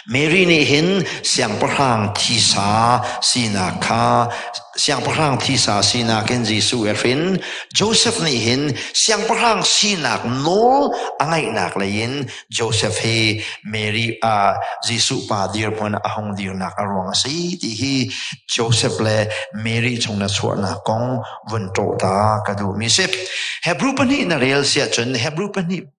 Mary nih hin siangpahrang thisa sinak kha siangpahrang thisa sinak in Jesuh a hrin. Joseph nih hin siangpahrang sinak nawl a ngeihnak lei in Joseph hi Mary ah Jesuh pa dirhmun a hung dirnak a ruang a si ti hi Joseph le Mary chung na chuahnak kong vun ṭawh ta ka duhmi si. Hebrew pahnih na rel siah cun Hebrew pahnih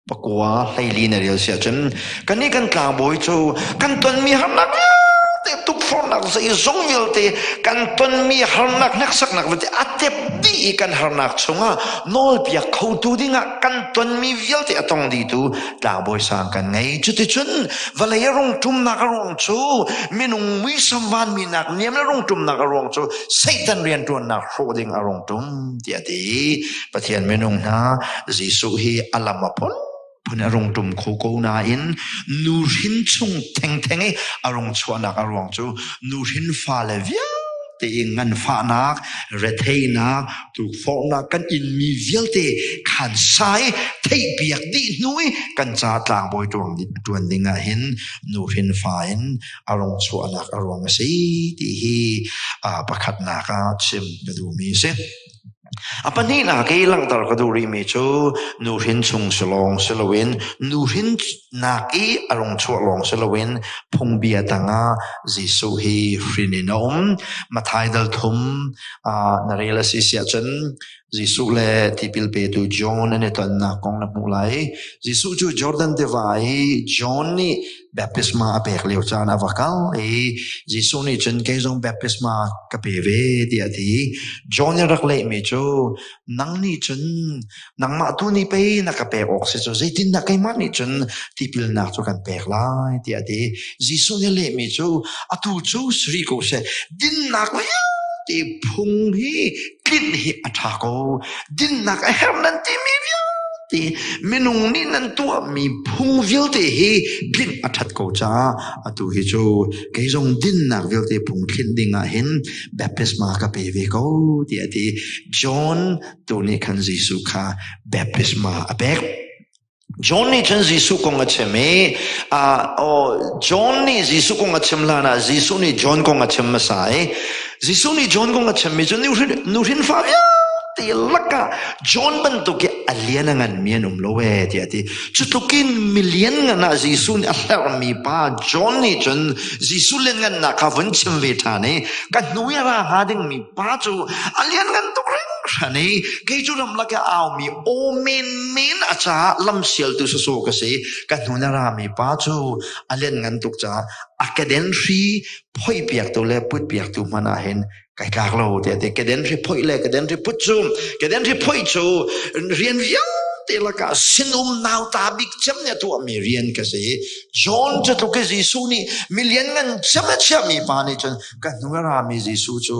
pakua hleili na rel si ahcun kannih kan tlangbawi cu kan tonmi harnak vialte tukforhnak zeizong vialte kan tonmi harnak hneksaknak vialte a tep dih i kan harnak chungah nawlpiak khotu dingah kan tonmi vialte a tong dihtu tlangbawi sang kan ngei. Cuticun vawlei a rung ṭumnak a ruang cu minung muisam vanmi nak niam le rung ṭumnak a ruang cu Satan rianṭuannak hrawh ding a rung ṭum tiah a ti. Pathian minung hna Jesuh hi a lam a phun phun a rung ṭum kho ko nain nuhrin chung thengtheng i a rung chuahnak a ruang cu nuhrin fale vialte i nganfahnak, retheihnak, tukforhnak kan inmi vialte khan sai theihpiak dih hnu i kan ca tlangbawi ṭuan ding ah hin nuhrin fa in a rung chuahnak a ruang a si ti hi pakhatnak ah chim ka duhmi a si. A pahnihnak i langhter ka duh rihmi cu nuhrin chung si lawng si loin nuhrin nak i a rung chuah lawng si loin phungbia tangah Jesuh hi hrin in a um. Matthai dal thum na rel a si siah cun Jesuh le tipil petu John an i tonnak kong na hmuh lai. Jesuh cu Jordan tiva i John nih baptisma a pek lio caan a va kal i Jesuh nih cun kei zong baptisma ka pe ve tiah a ti. John nih rak lehmi cu nang nih cun nangmah tu nih pei na ka pek awk si cu zeitindah keimah nih cun tipilnak cu kan pek lai tiah a ti. Jesuh nih lehmi cu atu cu sri ko seh dinnak vialte phung hi tlinh hi a ṭha ko dinnak a herh nan timi vialte ti minung nih nan tuahmi phung vialte hi tlinh a ṭhat ko caah atu hi cu kei zong dinnak vialte phung thlinh ding ah hin baptisma ka pe ve ko tiah a ti. John tu nih khan Jesuh kha baptisma a pek. John nih cun Jesuh kong a chim i John nih Jesuh kong a chim hlan ah Jesuh nih John kong a chim hmasa i Jesuh nih John kong a chimmi cu nuhrin fa vialte lakah John bantuk i a lian a nganmi an um lo ee tiah a ti. Cu tlukin milian ngan ah Jesuh nih a hlerhmi pa John nih cun Jesuh lianngannak kha vun chim ve ṭhan i ka hnu i a ra hnga dingmi pa cu a lianngan tuk hringhran i kei cu ramlak i a aumi aw menmen a caah lamsialtu sawsawh ka si. Ka hnu na rami pa cu a lianngan tuk caah a keden hri phoihpiaktu le putpiaktu hmanh ah hin kai tlak lo tiah ti keden hri phoih le keden hri put cu keden hri phoih cu rian vialte lakah sinum nauta bik cem nih a tuahmi rian ka si. John cu tluk i Jesuh nih milian ngan cem a chiahmi pa nih cun ka hnu a rami Jesuh cu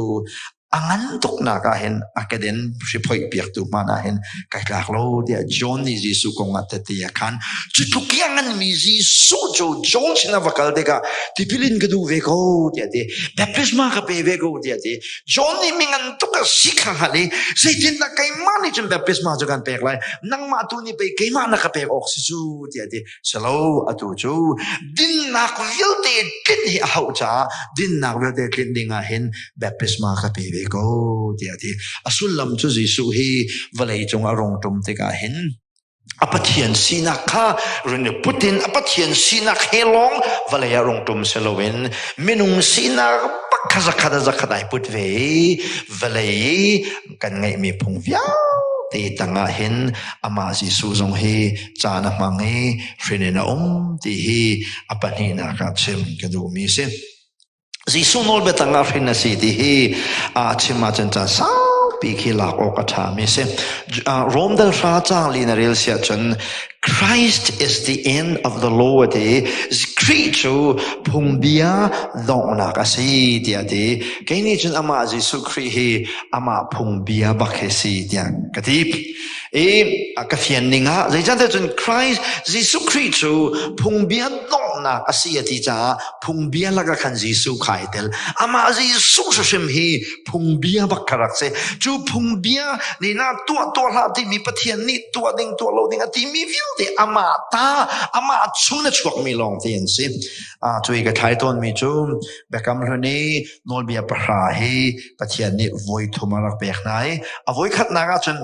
a ngan tuknak ah hin a keden hri phoih piaktu hmanh ah hin kai tlak lo tiah John nih Jesuh kong ah tehte a khan. Cu tluk i a nganmi Jesuh cu John sin a va kal tikah tipil in ka duh ve ko tiah a ti. Baptisma ka pe ve ko tiah a ti. John nih mi ngan tuk a si kha hngalh i zeitindah keimah nih cun baptisma cu kan pek lai nangmah tu nih pei keimah na ka pek awk si cu tiah a ti. Silo atu cu dinnak vialte tlinh hi a hauh caah dinnak vialte tlinh ding ah hin baptisma ka pe ve ko tiah a ti. A sullam cu Jesuh hi vawlei cung a rung ṭum tikah hin a Pathian sinak kha run i put in a Pathian sinak he lawng vawlei ah rung ṭum si loin minung sinak bak kha zakhat a zakhat ai put ve i vawlei i kan ngeihmi phung vialte tangah hin amah Jesuh zong hi caan a hmang i hrin in a um ti hi a pahnihnak ah chim ka duhmi a si. Jesuh nawlbia tangah hrin a si ti hi a chim ahcun caan saupi khi lak awk a ṭhami a si. Rom dal hra caang li na rel si ahcun Christ is the end of the law a ti. Khrih cu phungbia donghnak a si tiah a ti. Kei nih cun amah Jesuh Khrih hi amah phungbia bak hi si tiah ka ti. I ka fian ning ah zeicahtiah cun Christ Jesuh Khrih cu phungbia donghnak a si a ti caah phungbia lakah khan Jesuh kha ai tel. Amah Jesuh hrimhrim hi phungbia bak kha rak si. Cu phungbia nih na tuah tuah hlah timi Pathian nih tuah ding tuah lo ding a timi vialte amah ta amah chung na chuakmi lawng te an si. Cu i ka thlai tawnmi cu Biakam Hlun i nawlbia pahra hi Pathian nih voi thum a rak pek hna i a voi khatnak ahcun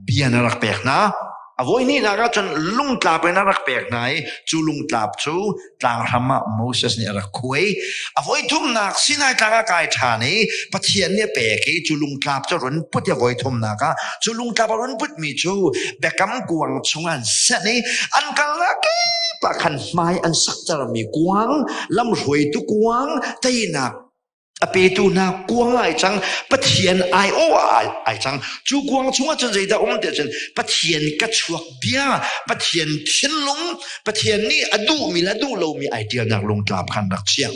bia na rak pek hna. A voi hnihnak ahcun lungtlap in a rak pek hna i cu lungtlap cu tlanghram ah Moses nih a rak khuai. A voi thumnak Sinai tlang ah kai ṭhan i Pathian nih a pek i cu lungtlap cu run put i a voi thumnak ah cu lungtlap a run putmi cu biakam kuang chung an senh i an kalnak kip ah khan hmai an saktermi kuang, lamhruaitu kuang, teinak a petu hna kuang ai cang Pathian ai aw ai cang cu kuang chungah cun zeidah um ti cun Pathian ka chuak bia Pathian thinlung Pathian nih a duhmi le a duh lomi ai tialnak lungtlap khan rak chia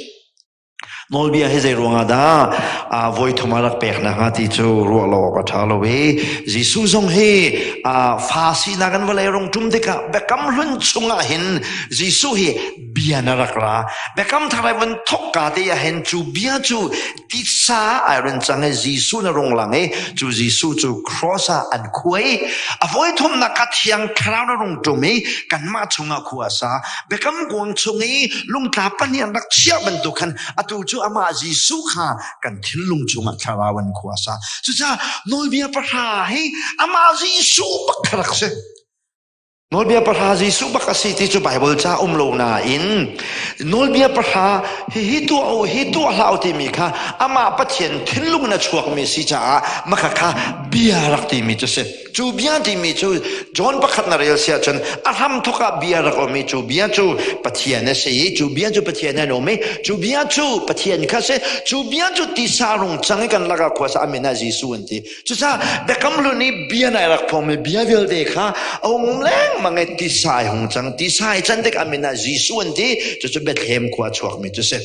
Nawlbia hi zei ruangah dah voi thum a rak pek na hnga ti cu ruah lo awk a ṭha lo i Jesuh zong hi fa sinak in vawlei rung ṭum tikah biakam hlun chungah hin Jesuh hi bia na rak ra. Biakam thar ai vun thok ka te ah hin cu bia cu titsa ai run cang i Jesuh na rung lang i cu Jesuh cu cross ah an khuai. A voi thumnak ka thiang thlarau na rung ṭum i kanmah chungah khua a sa. Biakam kuang chung i lungtla pahnih an rak chiah bantuk khan atu cu amah Jesuh kha kan thinlung chungah thlarau an khua a sa. Cucaah nawlbia pahra hi amah Jesuh bak kha rak si. Nawlbia pahra Jesuh bak a si ti cu Baibal ca um lo nain nawlbia pahra hihi tuah u hi tuah hlah u timi kha amah Pathian thinlung in a chuakmi a si caah maka kha bia rak timi cu si. Cu bia timi cu John pakhat na rel si ahcun a hramthawk ah bia rak um i cu bia cu Pathian a si i cu bia cu Pathian an um i cu bia cu Pathian kha si cu bia cu tisa rung cang i kan lakah khua sa amin ah Jesuh an ti. Cucaah biakam hlun i bia nai rak phawngmi bia vialte kha a hung lengmang i tisa ai hung cang. Tisa ai can tik amin ah Jesuh an ti. Cucu Bethlehem khua chuakmi cu si.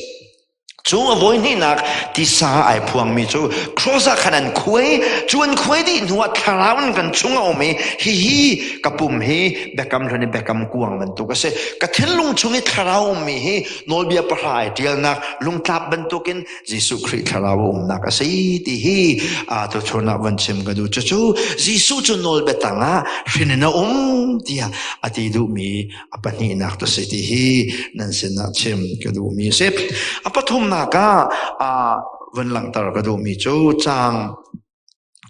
Cu a voi hnihnak tisa ai phuangmi cu cross ah khan an khuai. Cu an khuai dih hnu ah thlarau in kan chung a um i hihi ka pum hi biakam hlun i biakam kuang bantuk a si. Ka thinlung chung i thlarau ummi hi nawlbia pahra ai ṭialnak lungtlap bantukin Jesuh Khrih thlarau a umnak a si ti hi tuchun ah van chim ka duh. Cucu Jesuh cu nawlbia tangah hrin in a um tiah a ti duhmi a pahnihnak tu si ti hi nan sinah chim ka duhmi a si. A pathumnak ah van langhter ka duhmi cu caang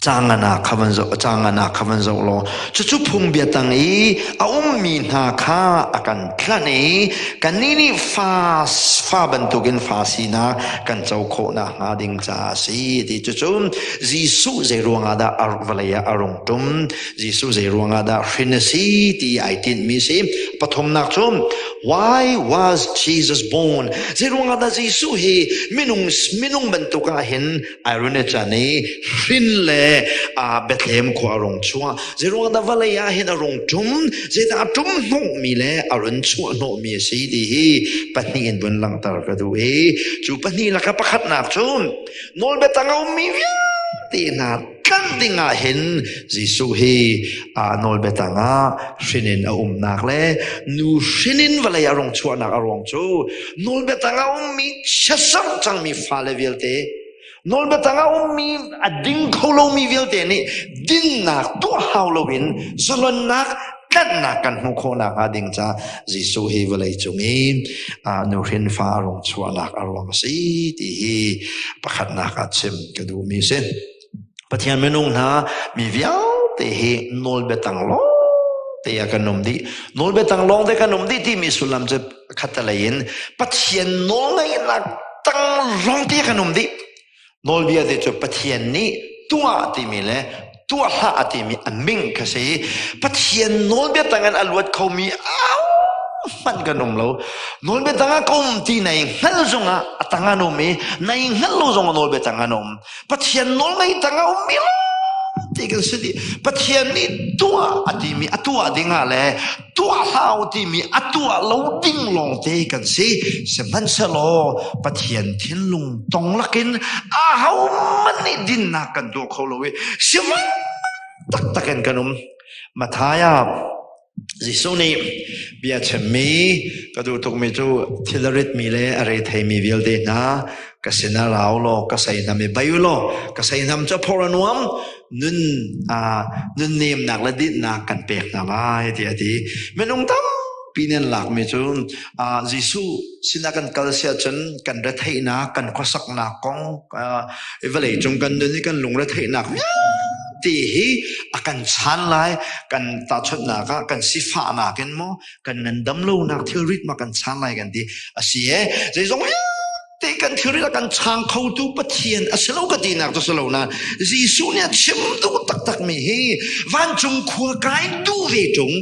Cangan kha van zoh cangan kha van zoh law cucu phungbia tang i a ummi hna kha a kan tlanh i kannih nih fa fa bantukin fa sinak kan co khawh nakhnga ding caah a si ti cucu Jesuh zei ruangah dah vawlei ah a rung ṭum Jesuh zei ruangah dah hrin a si ti ai tinhmi si pathumnak cu why was Jesus born zei ruangah dah Jesuh hi minung minung bantuk ah hin Irene chan i hrin le Bethlehem khua a rung chuah. Zeiruang dah vawlei ah hin a rung ṭum, zeidah a ṭum hnawhmi le a run chuah hnawhmi a si ti hi pahnih in vun langhter ka duh i cu pahnih lakah pakhatnak cu nawlbia tang a ummi vialte hna tlanh ding ah hin Jesuh hi nawlbia tang ah hrin in a umnak le nu hrin in vawlei a rung chuahnak a ruang cu nawlbia tang a ummi chiatserh cangmi fale vialte nawlbia tang a ummi a ding kho lomi vialte nih dinnak tuah hau loin zalonnak tlanhnak kan hmuh khawh nakhnga ding ca Jesuh hi vawlei cung i nuhrin fa a rung chuahnak a ruang a si ti hi pakhatnak ah chim ka duhmi si. Pathian minung hna mi vialte hi nawlbia tang lawng te ah kan um dih. Nawlbia tang lawng te kan um dih timi sullam cu khattelei in Pathian nawlngeihnak tang lawng te kan um dih. Nawlbia te cu Pathian nih tuah timi le tuah hlah timi a ming kha si. Pathian nawlbia tang in a luat khomi au hmanh kan um lo. Nawlbia tang ah ka um ti nai hngal zongah a tang an um i nai hngal lo zongah nawlbia tang an um. Pathian nawlngei tang a ummi ti kan si dih. Pathian nih tuah a timi a tuah dingah le tuah hlau timi a tuah lo ding lawngte kan si. Sihmanhsehlaw Pathian thinlung tong lakin ahohmanh nih dinnak kan tuah kho lo i sifak taktak in kan um. Matthai ah Jesuh nih bia chimmi ka duh tukmi cu thil a ritmi le a retheimi vialte hna ka sinah ra u law ka seihnam i bei u law ka seihnam cu a phor a nuam nun nun nemnak le dinhnak kan pek hna lai tiah a ti. Minung tampi nih an lakmi cu Jesuh sinah kan kal si ahcun kan retheihnak kan khuasaknak kong vawlei cung kan nun i kan lungretheihnak vialte hi a kan chan lai kan tahchunhnak ah kan sifahnak in maw kan ngandam lonak thilrit ma kan chan lai kan ti a si e zeizong vialte kan thilrit a kan chang khotu Pathian a si lo ka tinak cu si lo na Jesuh nih a chim duh taktak mi hi vancung khua kai duh ve ṭung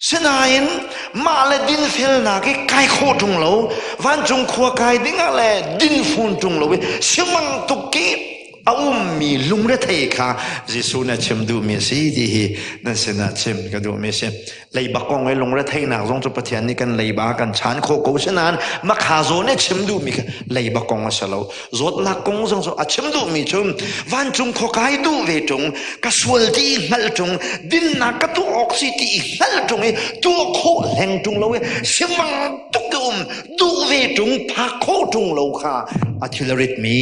Sinain mah le dinfelnak i kai khawh ṭung lo, vancung khua kai dingah le dinfun ṭung lo i simang tuk i a ummi lungrethei kha Jesuh nih a chim duhmi a si ti hi nan sinah chim ka duhmi a si. Leiba kong i lungretheihnak zong cu Pathian nih kan leiba kan chan khawh ko sinain makha zawn i chim duhmi kha leiba kong a si lo. Zawtnak kong zong cu a chim duhmi cu vancung khua kai duh ve ṭung, ka sual ti i hngalh ṭung, dinnak ka tuah awk si ti i hngalh ṭung i tuah khawh hleng ṭung lo i simang tuk i um duh ve ṭung, phak khawh ṭung lo kha a thil a ritmi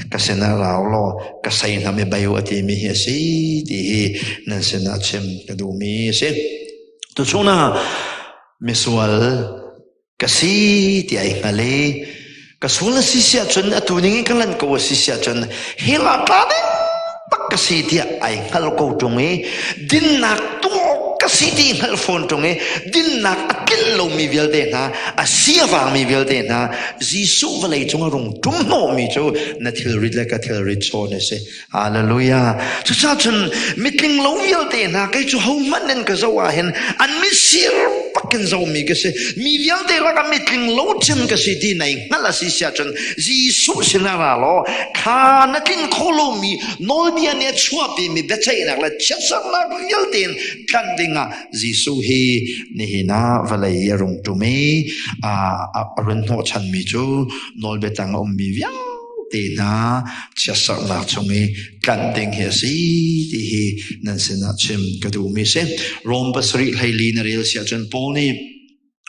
ka sinah rau law ka seihnam i bei u a timi hi a si ti hi nan sinah chim ka duhmi a si. Tuchun ah misual ka si ti ai hngal i ka sual a si si ahcun atu ning in ka lan ko a si si ahcun hell ah tla ding tak ka si tiah ai hngal ko ṭung i dinnak tuah awk ka si ti hngalh fawn ṭung i dinnak a tlinh lomi vialte hna a si a vangmi vialte hna Jesuh vawlei cung a rung ṭum hnawhmi cu na thilrit le ka thilrit chawn a si Hallelujah. Cucaah cun mitling lo vialte hna kei cu hohmanh in ka zoh ah hin an mitsir bakin zohmi ka si. Mi vialte lakah mitling lo cem ka si ti nai hngalh a si siah cun Jesuh sinah ra law kha na tlin kho lomi nawlbia nih a chuahpimi biaceihnak le chiatsernak vialte in tlanh dingah Jesuh hi nihin ah vawlei i a rung ṭum i a run hnawhchanmi cu nawlbia tang a ummi vialte te hna chiatserhnak chung i tlanh ding hi a si ti hi nan sinah chim ka duhmi si. Rom pasarih hleili na rel si ahcun Paul nih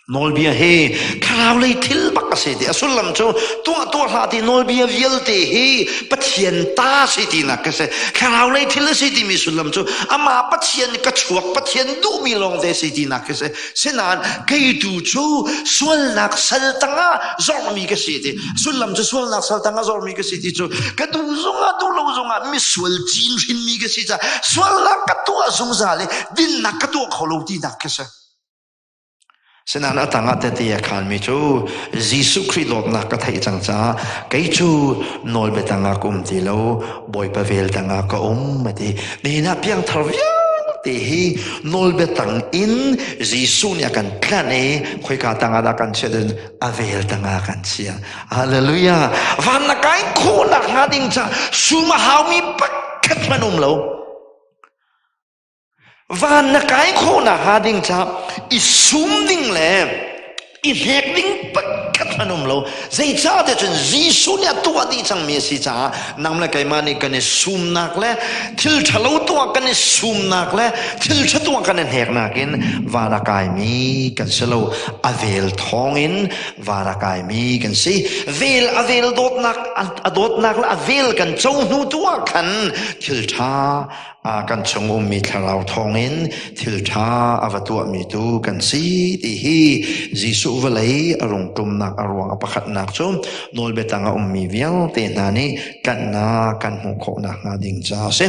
nawlbia hi thlarau lei thil bak a si ti a sullam cu tuah tuah hlah ti nawlbia vialte hi Pathian ta si tinak ka si thlarau lei thil a si timi sullam cu amah Pathian ka chuak Pathian duhmi lawng te si tinak ka si sinain kei tu cu sualnak sal tangah zormi ka si ti sullam cu sualnak sal tangah zormi ka si ti cu ka duh zongah duh lo zongah misual cin hrinmi ka si caah sualnak ka tuah zungzal i dinnak ka tuah kho lo tinak ka si. Sinain a tangah tete a khanmi cu Jesuh Khrih dawtnak ka theih cang caah kei cu nawlbia tangah ka um ti lo Bawipa vel tangah ka um a ti. Nihin ah piangthar vialte hi nawlbia tang in Jesuh nih a kan tlanh i khoika tangah dah kan chiah a vel tangah kan chia. Hallelujah. Van na kai khawhnak hnga ding ca sum a haumi pakhat hmanh um lo. Van na kai khawhnak hnga ding ca i sum ding le i hnek ding pakhat hmanh um lo. Zeicahtiah cun Jesuh nih a tuah dih cangmi a si caah nang le keimah nih kan i sumnak le thil ṭhalo tuah kan i sumnak le thil ṭha tuah kan i hneknak in van a kaimi kan si lo. A vel thawngin van a kaimi kan si. Vel a vel dawtnak a dawtnak le a vel kan co hnu tu ah khan thil ṭha kan chung ummi thlarau thawngin thil ṭha a va tuahmi tu kan si ti hi Jesuh vawlei a rung ṭumnak a ruang a pakhatnak cu nawlbia tang a ummi vialte hna nih tlanhnak kan hmuh khawh nakhnga ding ca a si.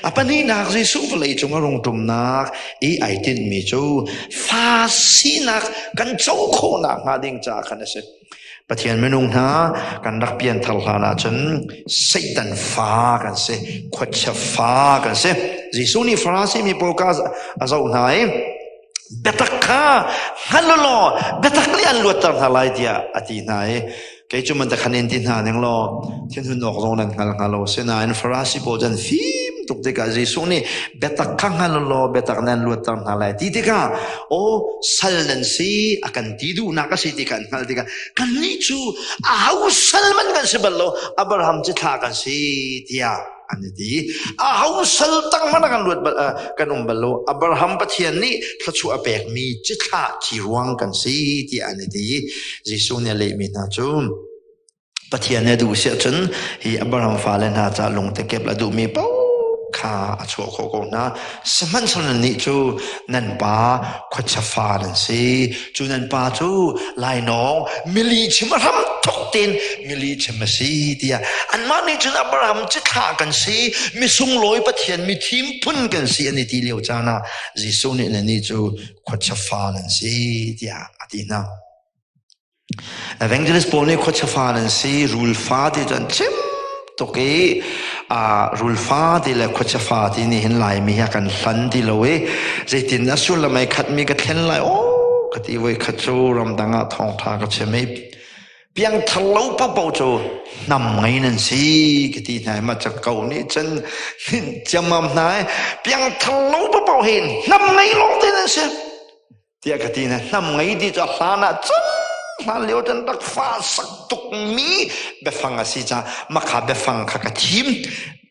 A pahnihnak Jesuh vawlei cung a rung ṭumnak i ai tinhmi cu fa sinak kan co khawh nakhnga ding caah khan a si. Pathian minung hna kan rak pianthar hlan ahcun Satan fa kan si, khuachia fa kan si. Jesuh nih Farasi mi pawl ka a zoh hna i biatak kha hngal law biatak nih an luatter hna lai tiah a ti hna i kei cu man khan in ti hna ning law thinhun awk zong nan hngal hnga lo sinain Farasi pawl cu an fim tuk tikah Jesuh nih biatak kha hngal law biatak nan luatter hna lai ti tikah aw sal nan si a kan ti duhnak a si ti kan hngalh tikah kannih cu aho sal man kan. kan si bal lo, Abraham cithlah kan si tiah an i ti. Aho sal tang hmanh ah kan luat bal, kan um bal lo. Abraham Pathian nih thluachuah a pekmi cithlah thi ruang kan si tiah an i ti. Jesuh nih a lehmi hna cu, Pathian nih a duh si ahcun hi Abraham fale hna ca lungtekep a duhmi paoh kha a chuah khawh ko hna. Sihmanhsehlaw nannih cu nan pa khuachia fa nan si. Cu nan pa cu lainawng mili chim a hram thok tein mili chim a si tiah anmah nih cun Abraham cithlah kan si, misunglawi Pathian mithim phun kan si an i ti lio caan ah Jesuh nih nannih cu khuachia fa nan si tiah a ti hna. Evangelist pawl nih khuachia fa nan si, rul fa ti cu an chim tuk i rul fa ti le khuachia fa ti nih hin Laimi hi a kan hlan ti lo i zeitin a sullam ai khatmi ka thlen lai aw ka ti voi khat cu ramdang ah thawngṭha ka chim i piangthar lo paohpaoh cu hnam ngei nan si ka ti hna i mah ca ko nih cun ciammam hna i piangthar lo paohpaoh hi hnam ngei lawng te nan si. Tiah ka ti hna. Hnam ngei ti cu a hlan ah cun hlan lio cun rak fa sak tukmi biafang a si caah makha biafang kha ka thim.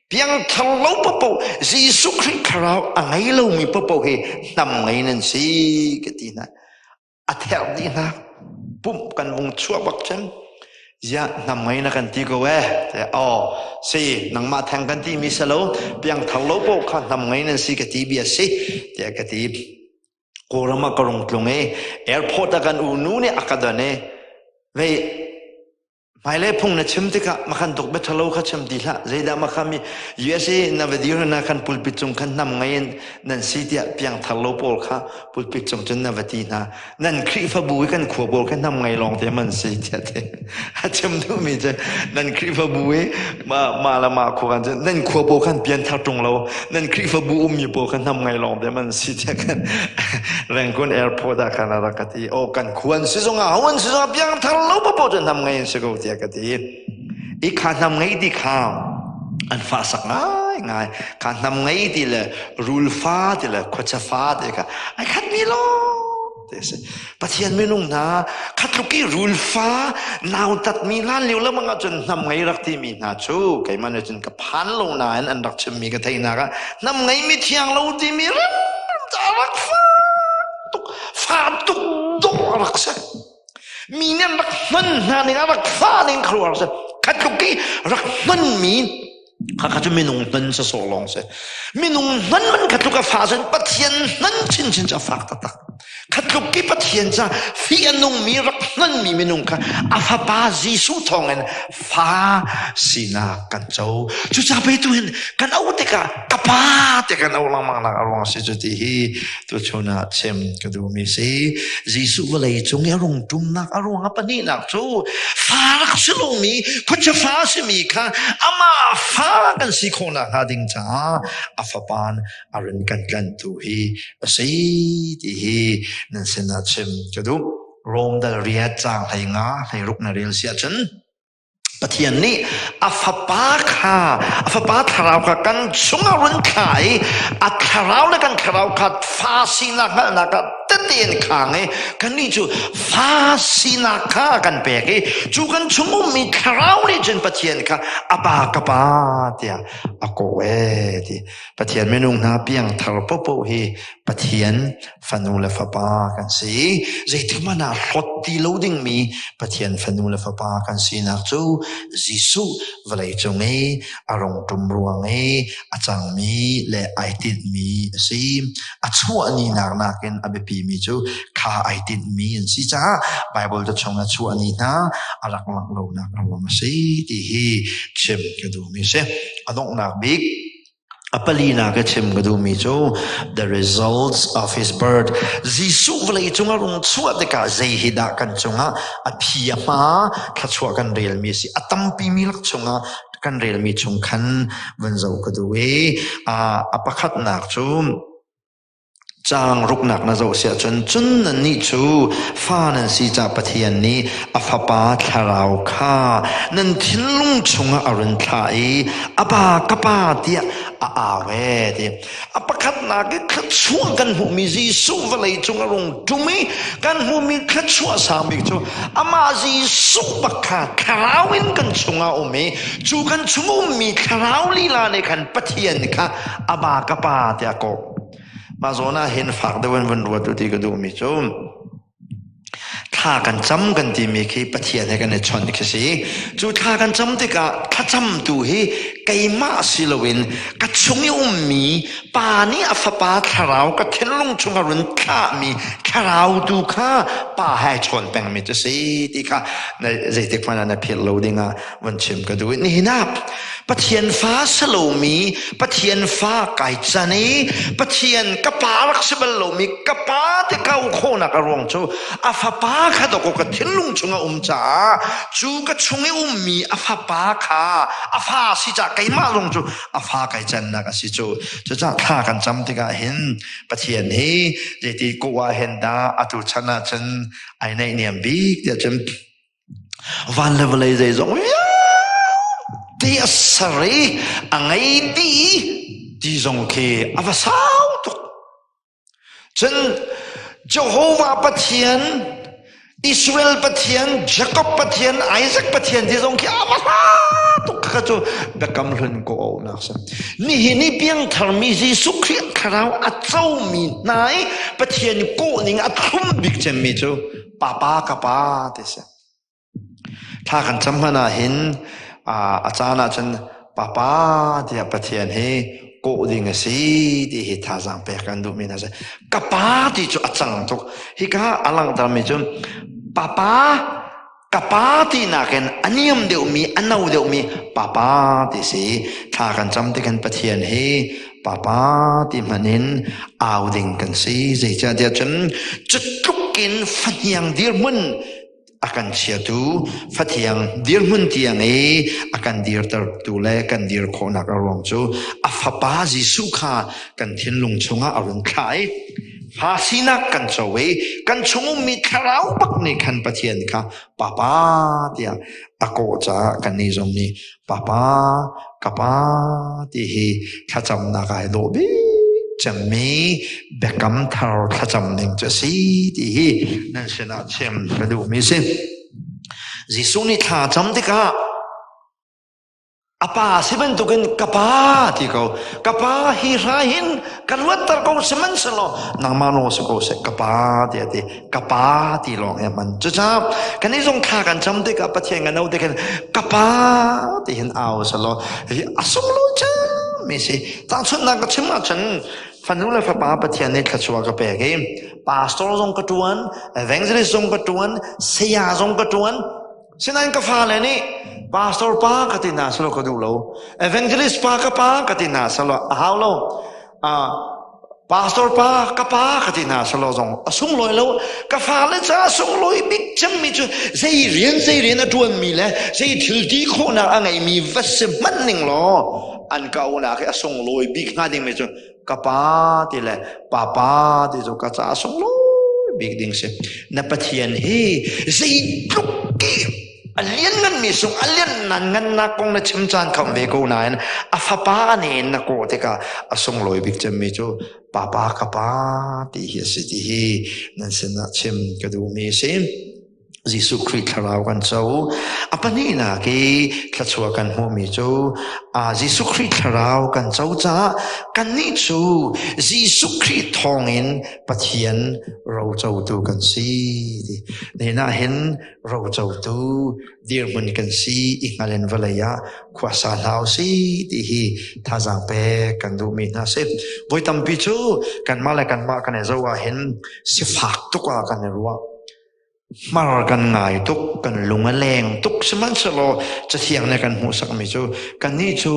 Piangthar lo paohpaoh Jesuh Khrih thlarau a ngei lomi paohpaoh hi hnam ngei nan si ka ti hna. A therh dih hna. Pumh kan vung chuah bak cun ziah hnam ngei na kan ti ko eh. Aw si nangmah theng kan ti mi si lo piangthar lo paoh kha hnam ngei nan si ka ti bia si tiah ka ti. Kawlram ah ka rung tlung i airport ah kan unu nih a ka don i vei hmailei phung na chim tikah makhan tuk bia ṭhalo kha chim ti hlah zeidah makha mi USA na va dir na kan pulpit cung khan hnam ngei in nan si tiah piangthar lo pawl kha pulpit cung cun na va ti hna nan Khrihfabu i kan khua pawl kha hnam ngei lawng te man si tiah te a chim duhmi cu nan Khrihfabu i ma ma le ma khua kan cu nan khua pawl khan pianthar ṭung lo nan Khrihfabu ummi pawl khan hnam ngei lawng te man si tiah kan Rangoon airport ah khan a rak ka ti o kan khua an si zongah ho an si zongah piangthar lo paoh cu hnam ngei an si ko tiah ka ti i kha hnam ngei ti kha an fah sak ngai ngai kha hnam ngei ti le rul fa ti le khuacha fa ti kha ai khat mi lo ti a si. Pathian minung hna khatluk i rulfa nautatmi hlan lio lamang ahcun hnam ngei rak timi hna cu keimah nih cun ka phan lo nain an rak chimmi ka theihnak ah hnam ngei mi thiang lo timi rim a rak fa tuk fa tuk dawh a rak si mi nih an rak hman hna ning a rak fa ning kha rak si khatluk i rak hmanmi Khakha cu minung hman sawsawh lawng si. Minung hman man kha tluk a fa cun Pathian hman chinchin cu a fak taktak. Kha tluk ki Pathian ca fi a nungmi rak hmanmi minung kha a fapa Jesuh thawngin fa sinak kan co. Cucaah pe tu hin kan auh tikah ka pa te kan auh lengmang nak a ruang si cu ti hi tuchun ah chim ka duhmi si. Jesuh vawlei cung i a rung ṭumnak a ruang a pahnihnak cu fa rak si lomi khuachia fa a simi kha amah fa kan si khawh nakhnga ding caah a fapan a run kan tlanhtu hi a si ti hi nan sinah chim ka duh. Rom dal riat caang 15 16 na rel si ahcun Pathian nih a fapa kha a fapa thlarau kha kan chungah run thlah i a thlarau le kan thlarau kha fa sinak hngalhnak ah tete in khang i kannih cu fa sinak kha a kan pek i cu kan chung ummi thlarau nih cun Pathian kha a pa ka pa tiah a kawh ee ti Pathian minung hna piangthar popoh hi Pathian fanu le fapa kan si. Zeitik hmanh ah hlawt ti lo dingmi Pathian fanu le fapa kan sinak cu Jesuh vawlei cung i a rung ṭum ruang i a cangmi le ai tinhmi a si. A chuah ni nak nakin a biapimi cu kha ai tinhmi an si caah Baibal ca chung a chuah ni hna a rak langh lonak a ruang a si ti hi chim ka duhmi a si. A donghnak bik A palinak i chim ka duhmi cu the results of his birth. Jesuh vawlei cung a rung chuah tikah zei hi dah kan cungah a phi a hma thluachuah kan relmi a si. A tampi mi lak chungah kan relmi chung khan van zoh ka duh i a pakhatnak cu Caang ruknak na zoh siah cun cun nannih cu fa nan si caah Pathian nih a Fapa Thlarau kha nan thinlung chungah a run thlah i Aba ka Pa tiah a au e ti. A pakhatnak i thluachuah kan hmuhmi Jesuh vawlei cung a rung ṭum i kan hmuhmi thluachuah sang bik cu amah Jesuh bak kha thlarau in kan chungah um i cu kan chung ummi thlarau lila nih khan Pathian kha Aba ka Pa tiah kawh. Mah zawn ah hin fak deuh in vun ruat u ti ka duhmi cu Thla kan cam kan timi khi Pathian he kan i chawnh khi si. Cu thla kan cam tikah thlacamtu hi keimah si loin ka chung i ummi pa nih a fapa thlarau ka thinlung chung a run thlahmi thlarau tu kha pa he chawn pengmi cu si ti kha zeitik hmanh ah na philh lo dingah van chim ka duh. Nihin ah Pathian fa si lomi Pathian fa kai can i Pathian ka pa rak si bal lomi ka pa te kau khawhnak a ruang cu a fapa kha dawkaw ka thinlung chung a um caah cu ka chung i ummi a fapa kha a fa si caah keimah zong cu a fa kai cannak a si cu. Cucaah thla kan cam tikah hin Pathian hi zeiti ko ah hin dah atu chan ah cun ai naihniam bik tiah cun Van le vawlei zeizong vialte a ser i a ngei dih ti zong khi a va sau tuk. Cun Jehovah Pathian, Israel Pathian, Jacob Pathian, Isaac Pathian ti zong khi a va hla tuk kha cu biakam hlun ko auhnak si. Nihin i piangtharmi Jesuh Khrih thlarau a comi hna i Pathian kawhning a thlum bik cemmi cu Papa ka pa ti si. Thla kan cam hmanh ah hin a caan ah cun papa tiah Pathian hi kawh ding a si ti hi thazaang pek kan duhmi hna si. Ka pa ti cu a cang tuk. Hika a langhtermi cu papa ka pa ti nakin a niam deuhmi a no deuhmi papa ti si. Thla kan cam tikin Pathian hi Papa ti hmanh in au ding kan si. Zeicahtiah cun cutluk in fahniang dirhmun a kan chiatu, fathiang dirhmun tiang i a kan dirtertu le kan dir khawhnak a ruang cu a fapa Jesuh kha kan thinlung chungah a run thlah i fa sinak kan co i kan chung ummi thlarau bak nih khan Pathian kha Papa tiah a kawh caah kannih zong nih Papa, ka pa ti hi thlacamnak ai dawh bik cemmi biakam thar thlacam ning cu a si ti hi nan sinah chim ka duhmi si. Jesuh nih thla cam tikah a pa si bantukin ka pa ti ko ka pa hi hra hin ka luatter ko sihmanhsehlaw nangmah nawl si ko seh ka pa tiah ti ka pa ti lawng hi a hman. Cucaah kan i zong thla kan cam tikah Pathian kan auh tikhin ka pa ti hin au selaw hi a sunglawi cemmi si. Tahchunhnak ka chim ahcun fanu le fapa Pathian nih thluachuah ka pek i pastor zong ka ṭuan, evangelist zong ka ṭuan, saya zong ka ṭuan. Sinain ka fale nih pastor pa ka ti hna selaw ka duh lo. Evangelist pa ka pa ka ti hna selaw a hau lo. Pastor pa ka pa ka ti hna selaw zong a sunglawi lo. Ka fale ca a sunglawi bik cemmi cu zei rian zei rian a ṭuanmi le zei thil ti khawhnak a ngeimi va si hmanh ning law an ka aunak hi a sunglawi bik hnga dingmi cu ka pa ti le papa ti cu ka ca a sunglawi bik ding si. Na Pathian hi zeitluk i a liannganmi sung a liannan ngannak kong na chim caan kham ve ko nain a fapa nih na kawh tikah a sunglawi bik cemmi cu papa ka pa ti hi a si ti hi nan sinah chim ka duhmi a si. Jesuh Khrih thlarau kan co. A pahnihnak i thluachuah kan hmuhmi cu Jesuh Khrih thlarau kan co caah kannih cu Jesuh Khrih thawngin Pathian rocotu kan si. Nihin ah hin rocotu dirhmun kan si i hngal in vawlei ah khuasa hna usih ti hi thazaang pek kan duhmi hna si. Voi tampi cu kanmah le kanmah kan i zoh ahhin sifak tuk ah kan i ruah. Hmar kan ngai tuk, kan lung a leng tuk sihmanhsehlaw Cathiang nih kan hmuhsakmi cu kannih cu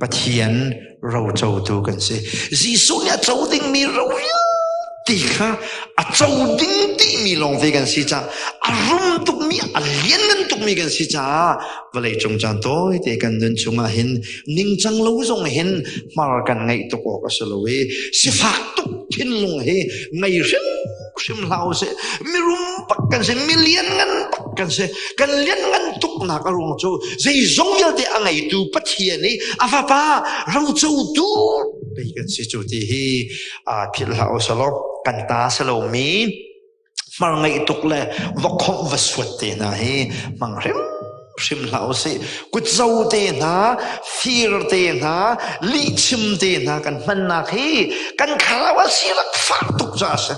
Pathian rocotu kan si. Jesuh nih a co dingmi ro vialte kha a co ding timi lawng ve kan si caah a rum tukmi a lianngan tukmi kan si caah vawlei cung caan tawite kan nun chungah hin ningcang lo zong hin hmar kan ngeih tuk awk a si lo i sifak tuk thinlung hi ngei hrim. hrim hlah usih. Mirum bak kan si, milian ngan bak kan si. Kan lian ngan tuknak a ruang cu zeizong vialte a ngeitu Pathian i a fapa rocotu pei kan si cu ti hi philh hlah usih law kan ta si lomi hmar ngeih tuk le va khomh va suat te hna hi hmang hrim hrim hlah usih. Kutzo te hna, fir te hna, lihchim te hna kan hmannak hi kan thlarau a si rak fak tuk ca a si.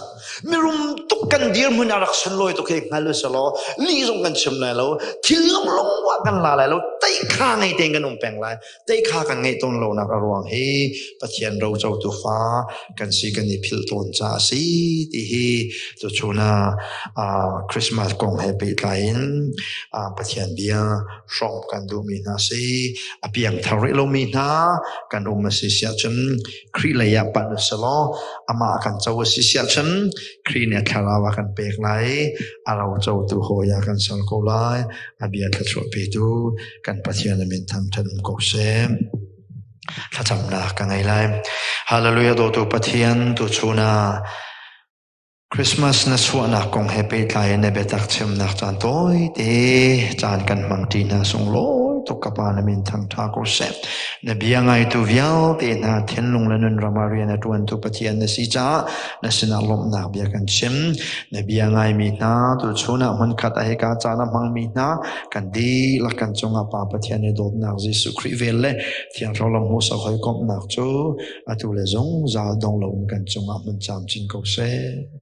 Mirum tuk kan dirhmun a rak sunlawi tuk hi hngal usih law lih zong kan chim lai lo, thil lunglung ah kan la lai lo, teikha ngei tein kan um peng lai. Teikha kan ngeih tawn lonak a ruang hi Pathian rocotu fa kan si kan i philh tawn ca a si ti hi tuchun ah Christmas kong he pehtlai in Pathian bia hrawmh kan duhmi hna si. A piangthar rih lomi hna kan um a si siah cun Khrih lei ah panh usih law amah kan co a si siah cun Khrih nih a thlarau a kan pek lai a rocotu hawi ah kan ser ko lai. A bia thluachuah petu kan Pathian a min thangṭhat um ko seh. Thlacamnak ka ngei lai. Hallelujah dawtu Pathian tuchun ah Christmas na chuahnak kong he pehtlai in na biatak chimnak caan tawite caan kan hmang ṭi hna sunglawi tuk ka Pa na min thangṭha ko seh. Na bia ngaitu vialte hna thinlung le nun ram ah rian a ṭuantu Pathian na si caah na sinah lawmhnak bia kan chim. Na bia ngaimi hna tuchun ah hmunkhat ah hika caan a hmangmi hna kan dihlak kan cungah Pa Pathian i dawtnak Jesuh Khrih vel le Thiang Thlarau lam hmuhsak hawikomhnak cu atu le zungzal dong loin kan cungah hmun camcin ko seh.